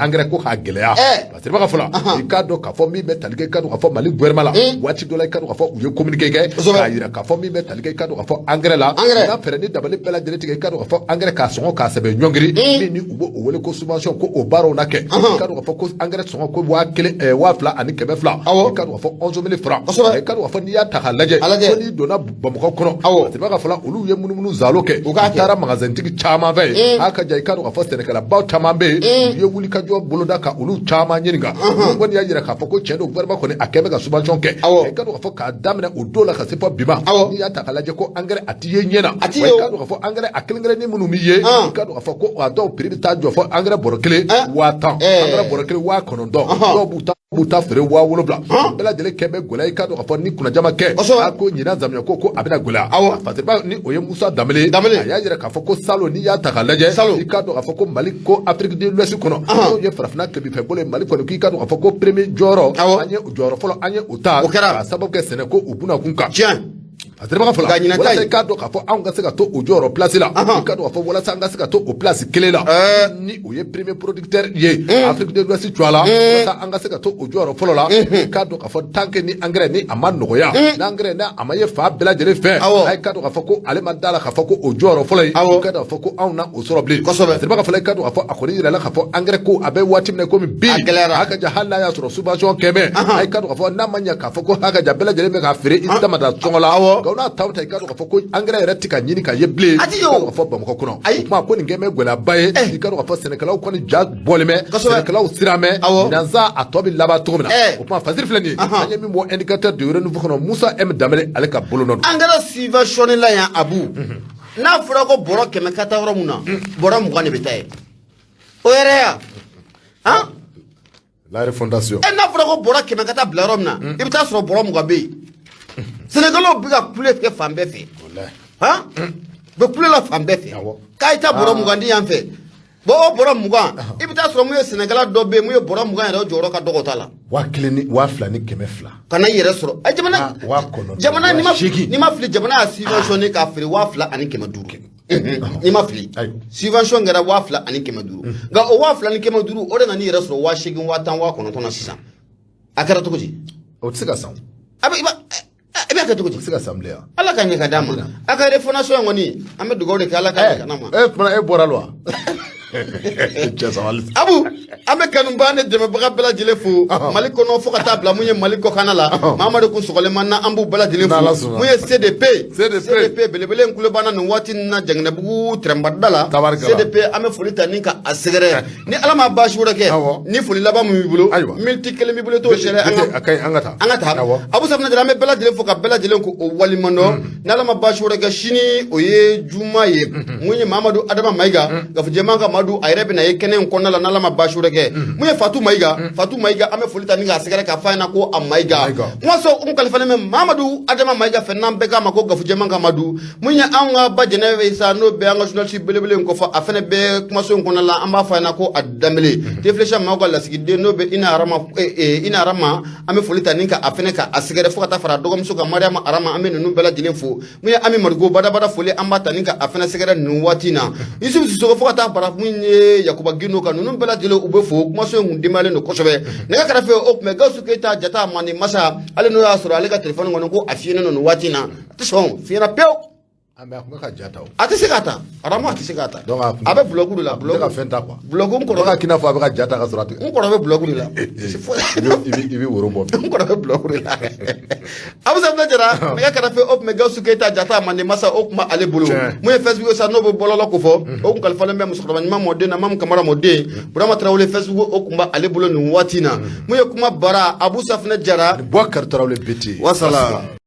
engrais ko k'a gɛlɛya. A siribaga fɔlɔ, i k'a dɔn k'a fɔ min bɛ tali kɛ i k'a dɔn k'a fɔ Mali gouvernement la, waati dɔ la, i k'a dɔn k'a fɔ u ye communiqué kɛ k'a jira k'a fɔ min bɛ tali kɛ i k'a dɔn k'a fɔ engrais la, Engrais. u n'a fɛɛrɛ ni dabali bɛɛ lajɛlen tigɛ, i k'a dɔn k'a fɔ engrais k'a sɔngɔ k'a sɛbɛn ɲɔngiri, min ni u b'o o wele ko subvention, ko o baaraw na kɛ. I k'a dɔn k'a fɔ ko engrais sɔngɔ ko 1000, 2100, i k'a dɔn k'a fɔ 11 000 francs. I k'a dɔn k'a fɔ n'i y'a ta k'a lajɛ, A lajɛ. ko n'i donna Bamakɔ kɔnɔ, a siribaga fɔlɔ, olu ye munumunu zalo kɛ, U k'a kɛ. Taara magasintigi caman fɛ yen, a ka ja, i k'a dɔn k'a fɔ sɛnɛkɛlabaw caman bɛ yen, u ye wulikajɔ boloda ka olu caman ɲininka, olu kɔni y'a jira k'a fɔ ko tiɲɛ don, gouvernement kɔni a kɛ bɛ ka subvention kɛ. I k'a dɔn k'a fɔ k'a daminɛ o don la ka se fɔ bi ma, n'i y'a ta k'a lajɛ ko engrais a ti ye ɲɛ na. A ti Wa ye i o. k'a dɔn k'a fɔ engrais a kelen kelennin minnu bɛ ye, i k'a dɔn k'a fɔ ko a dɔw prix bɛ taa jɔ fɔ engrais bɔrɔ kelen 10 000, engrais bɔrɔ kelen 90 000, dɔw b'u ta feere 70 000. Bɛɛ lajɛlen kɛ bɛ gɛlɛya, i k'a dɔn k'a fɔ ni kunnajama kɛ, a ko ɲinan zamiyɛ ko a bɛna gɛlɛya. Fasiriba ni o ye Musa Danbele, Danbele. a y'a jira k'a fɔ ko salon, n'i y'a ta k'a lajɛ, Salon. i k'a dɔn k'a fɔ ko Mali ko Afrique de l'Ouest kɔnɔ, n'o ye farafinna tilebinfɛ bolo ye, Mali kɔni k'i k'a dɔn k'a fɔ ko premier jɔyɔrɔ, an ye jɔyɔrɔ fɔlɔ, an ye o ta. O kɛra. K'a sababu kɛ sɛnɛ ko o bunakun kan. A siribaga fɔlɔ, Nka ɲinan ta walasa in. i k'a dɔn k'a fɔ anw ka se ka to o jɔyɔrɔ place la, i k'a dɔn k'a fɔ walasa an ka se ka to o place kelen la, ni o ye premier producteur ye Afrique de l'Ouest cogoya la, walasa an ka se ka to o jɔyɔrɔ fɔlɔ la, i k'a dɔn k'a fɔ tant que ni engrais ni a ma nɔgɔya, ni engrais ni a ma ye fan bɛɛ lajɛlen fɛ, a ye k'a dɔn k'a fɔ ko ale ma da la k'a fɔ ko o jɔyɔrɔ fɔlɔ ye, i k'a dɔn k'a fɔ ko anw na o sɔrɔ bilen. A siribaga fɔlɔ, i k'a dɔn k'a fɔ a kɔni yirala k'a fɔ engrais ko a bɛ waati min na komi bi, A gɛlɛyara. a ka ja, hali n'a y'a sɔrɔ subvention kɛmɛ, a ye k'a dɔn k'a fɔ n'a ma ɲɛ k'a fɔ ko a ka ja, bɛɛ lajɛlen bɛ k'a feere i dama da sɔngɔ la, nka n'a ta ta, i k'a dɔn k'a fɔ ko engrais yɛrɛ tɛ ka ɲini ka ye bilen, A ti i ye o. k'a dɔn k'a fɔ Bamakɔ kɔnɔ. Ayi. O kuma ko nin kɛ bɛ gɛlɛyaba ye, i k'a dɔn k'a fɔ sɛnɛkɛlaw kɔni ja bɔlen bɛ, sɛnɛkɛlaw siran bɛ, ɲinan a tɔ bɛ laban cogo min na. O kuma Fasiri filɛ nin ye, an ye min bɔ indicateur de renouveau kɔnɔ, Musa M Danbele ale ka bolonɔ don. Engrais subventionné la yan, Abu, n'a fɔra ko bɔrɔ 100 ka taa yɔrɔ mun na, bɔrɔ 20 de bɛ taa yen. O O yɛrɛ ya han. La refondation. E, n'a fɔra ko bɔrɔ 100 ka taa bila yɔrɔ min na, i bɛ taa sɔrɔ bɔrɔ 20 bɛ yen. Sɛnɛkɛlaw bɛ ka kule kɛ fan bɛɛ fɛ. Walahi. Han, bɛ kule la fan bɛɛ fɛ. K'a ye taa bɔrɔ 20 di yan fɛ. Bon, o bɔrɔ 20, i bɛ taa sɔrɔ mun ye, sɛnɛkɛla dɔ bɛ yen mun ye bɔrɔ 20 yɛrɛ, o jɔyɔrɔ ka dɔgɔ o ta la. 1000 ni 2200. Ka na i yɛrɛ sɔrɔ a jamana Ah, 9000, jamana n'i ma 8000. N'i ma fili, jamana y'a subventionné k'a feere 2500. N'i ma fili, Ayiwa. subvention kɛra 2500, nka o 2500, o de nana i yɛrɛ sɔrɔ 8000, 10,000, 9000 na sisan. A kɛra cogo di? O tɛ se ka san. A bɛ i b'a i b'a kɛ cogo O di? tɛ se ka san bilen yan. Ala ka ɲɛ ka d'a ma. A ka refondation kɔni, an bɛ dugawu de kɛ, Ala ka ɲɛ ka d'a ma. E fana, e bɔra la wa? Cɛ, sabali. Abu, an bɛ kanuba ni dɛmɛbaga bɛɛ lajɛlen fo Mali kɔnɔ fo ka taa bila mun ye Mali kɔkanna la. Mamadu kun sɔgɔlen na, an b'u bɛɛ lajɛlen N'Ala fo. sɔnna. Mun ye CDP? CDP. CDP belebele in kulo banna nin waati in na Jɛngɛnɛbugu tɛrɛnbada la. Tabarikala. CDP, an bɛ foli ta ni ka a sɛgɛrɛ. Ni Ala ma baasi wɛrɛ kɛ, ni foli laban min b'i bolo, miniti kelen b'i bolo, i t'o sɛrɛ an ka A ka ɲi, an ka taa. An ka taa. Abu Safinɛ Jara, an bɛ bɛɛ lajɛlen fo ka bɛɛ lajɛlen ko o waleɲuman dɔn. Ni Ala ma baasi wɛrɛ kɛ, sini o ye juma ye. Mun ye Mamadu Adama Mayiga, Gafu Jɛman ka Madu, a yɛrɛ bɛna ye kɛnɛ in kɔnɔna la, n'Ala ma baasi wɛrɛ kɛ. Mun ye Fatu Mayiga? Fatu Mayiga, an bɛ foli ta ni k'a sɛgɛrɛ k'a f'a ɲɛna ko a Mayiga. Mayiga. Kumaso n kalifalen bɛ Mamadu Adama Mayiga fɛ, n'an bɛɛ k'a ma ko Gafu Jɛman ka Madu. Mun ye anw ka ba Jɛnɛ sa, n'o bɛ an ka journaliste belebele in kɔfɛ, a fɛnɛ bɛ kumaso in kɔnɔna la, an b'a fɔ a ɲɛna ko a Danbele Tefilesa maaw ka lasigiden, n'o bɛ Ina Arama, Ina Arama, an bɛ foli ta ni ka a fɛnɛ ka a sɛgɛrɛ fo ka taa fara a dɔgɔmuso kan, Mariama Arama, an bɛ ninnu bɛɛ lajɛlen fo. Mun ye Ami Marigo badabada, foli an b'a ta ni ka a fɛnɛ sɛgɛrɛ ninnu waati in na. Yusufu Sisoko fo ka taa fara mun ye Yakuba Gindo kan, ninnu bɛɛ lajɛlen u bɛ fo. Kumaso in kun denbayalen don kosɛbɛ. Nɛgɛ kɛrɛfɛ, o tun bɛ Gawusu Keyita jata mandi masa, hali n'o y'a sɔrɔ ale ka telefɔni kɔni ko a fiyɛnen don nin waati in na, a tɛ sɔn fiɲɛna pewu. A mais a kun bɛ ka ja ta o. A tɛ se k'a ta, Arama, a tɛ se k'a ta. Donc a kun A bɛ bulɔku de la. A kun tɛ ka fɛn ta quoi. Bulɔku n Dɔ kɔrɔ ka k'i n'a fɔ a bɛ ka ja ta ka sɔrɔ a tɛ. N kɔrɔ bɛ bulɔku de la. I bɛ woro bɔ. N kɔrɔ bɛ bulɔku de la. Abu Safinɛ Jara, nɛgɛ kɛrɛfɛ, o tun bɛ Gawusu Keyita jata mandi masa, o tun b'ale bolo. Mun ye Facebook sa, n'o bɛ bɔlɔlɔ ko fɔ, o kun kalifalen bɛ musokɔrɔba ɲuman mɔden na, Mamu Kamara mɔden, Burama Tarawele, Facebook o tun b'ale bolo nin waati in na. Mun ye kuma bara, Abu Safinɛ Jara. Boubacar Tarawele BT. Wasala.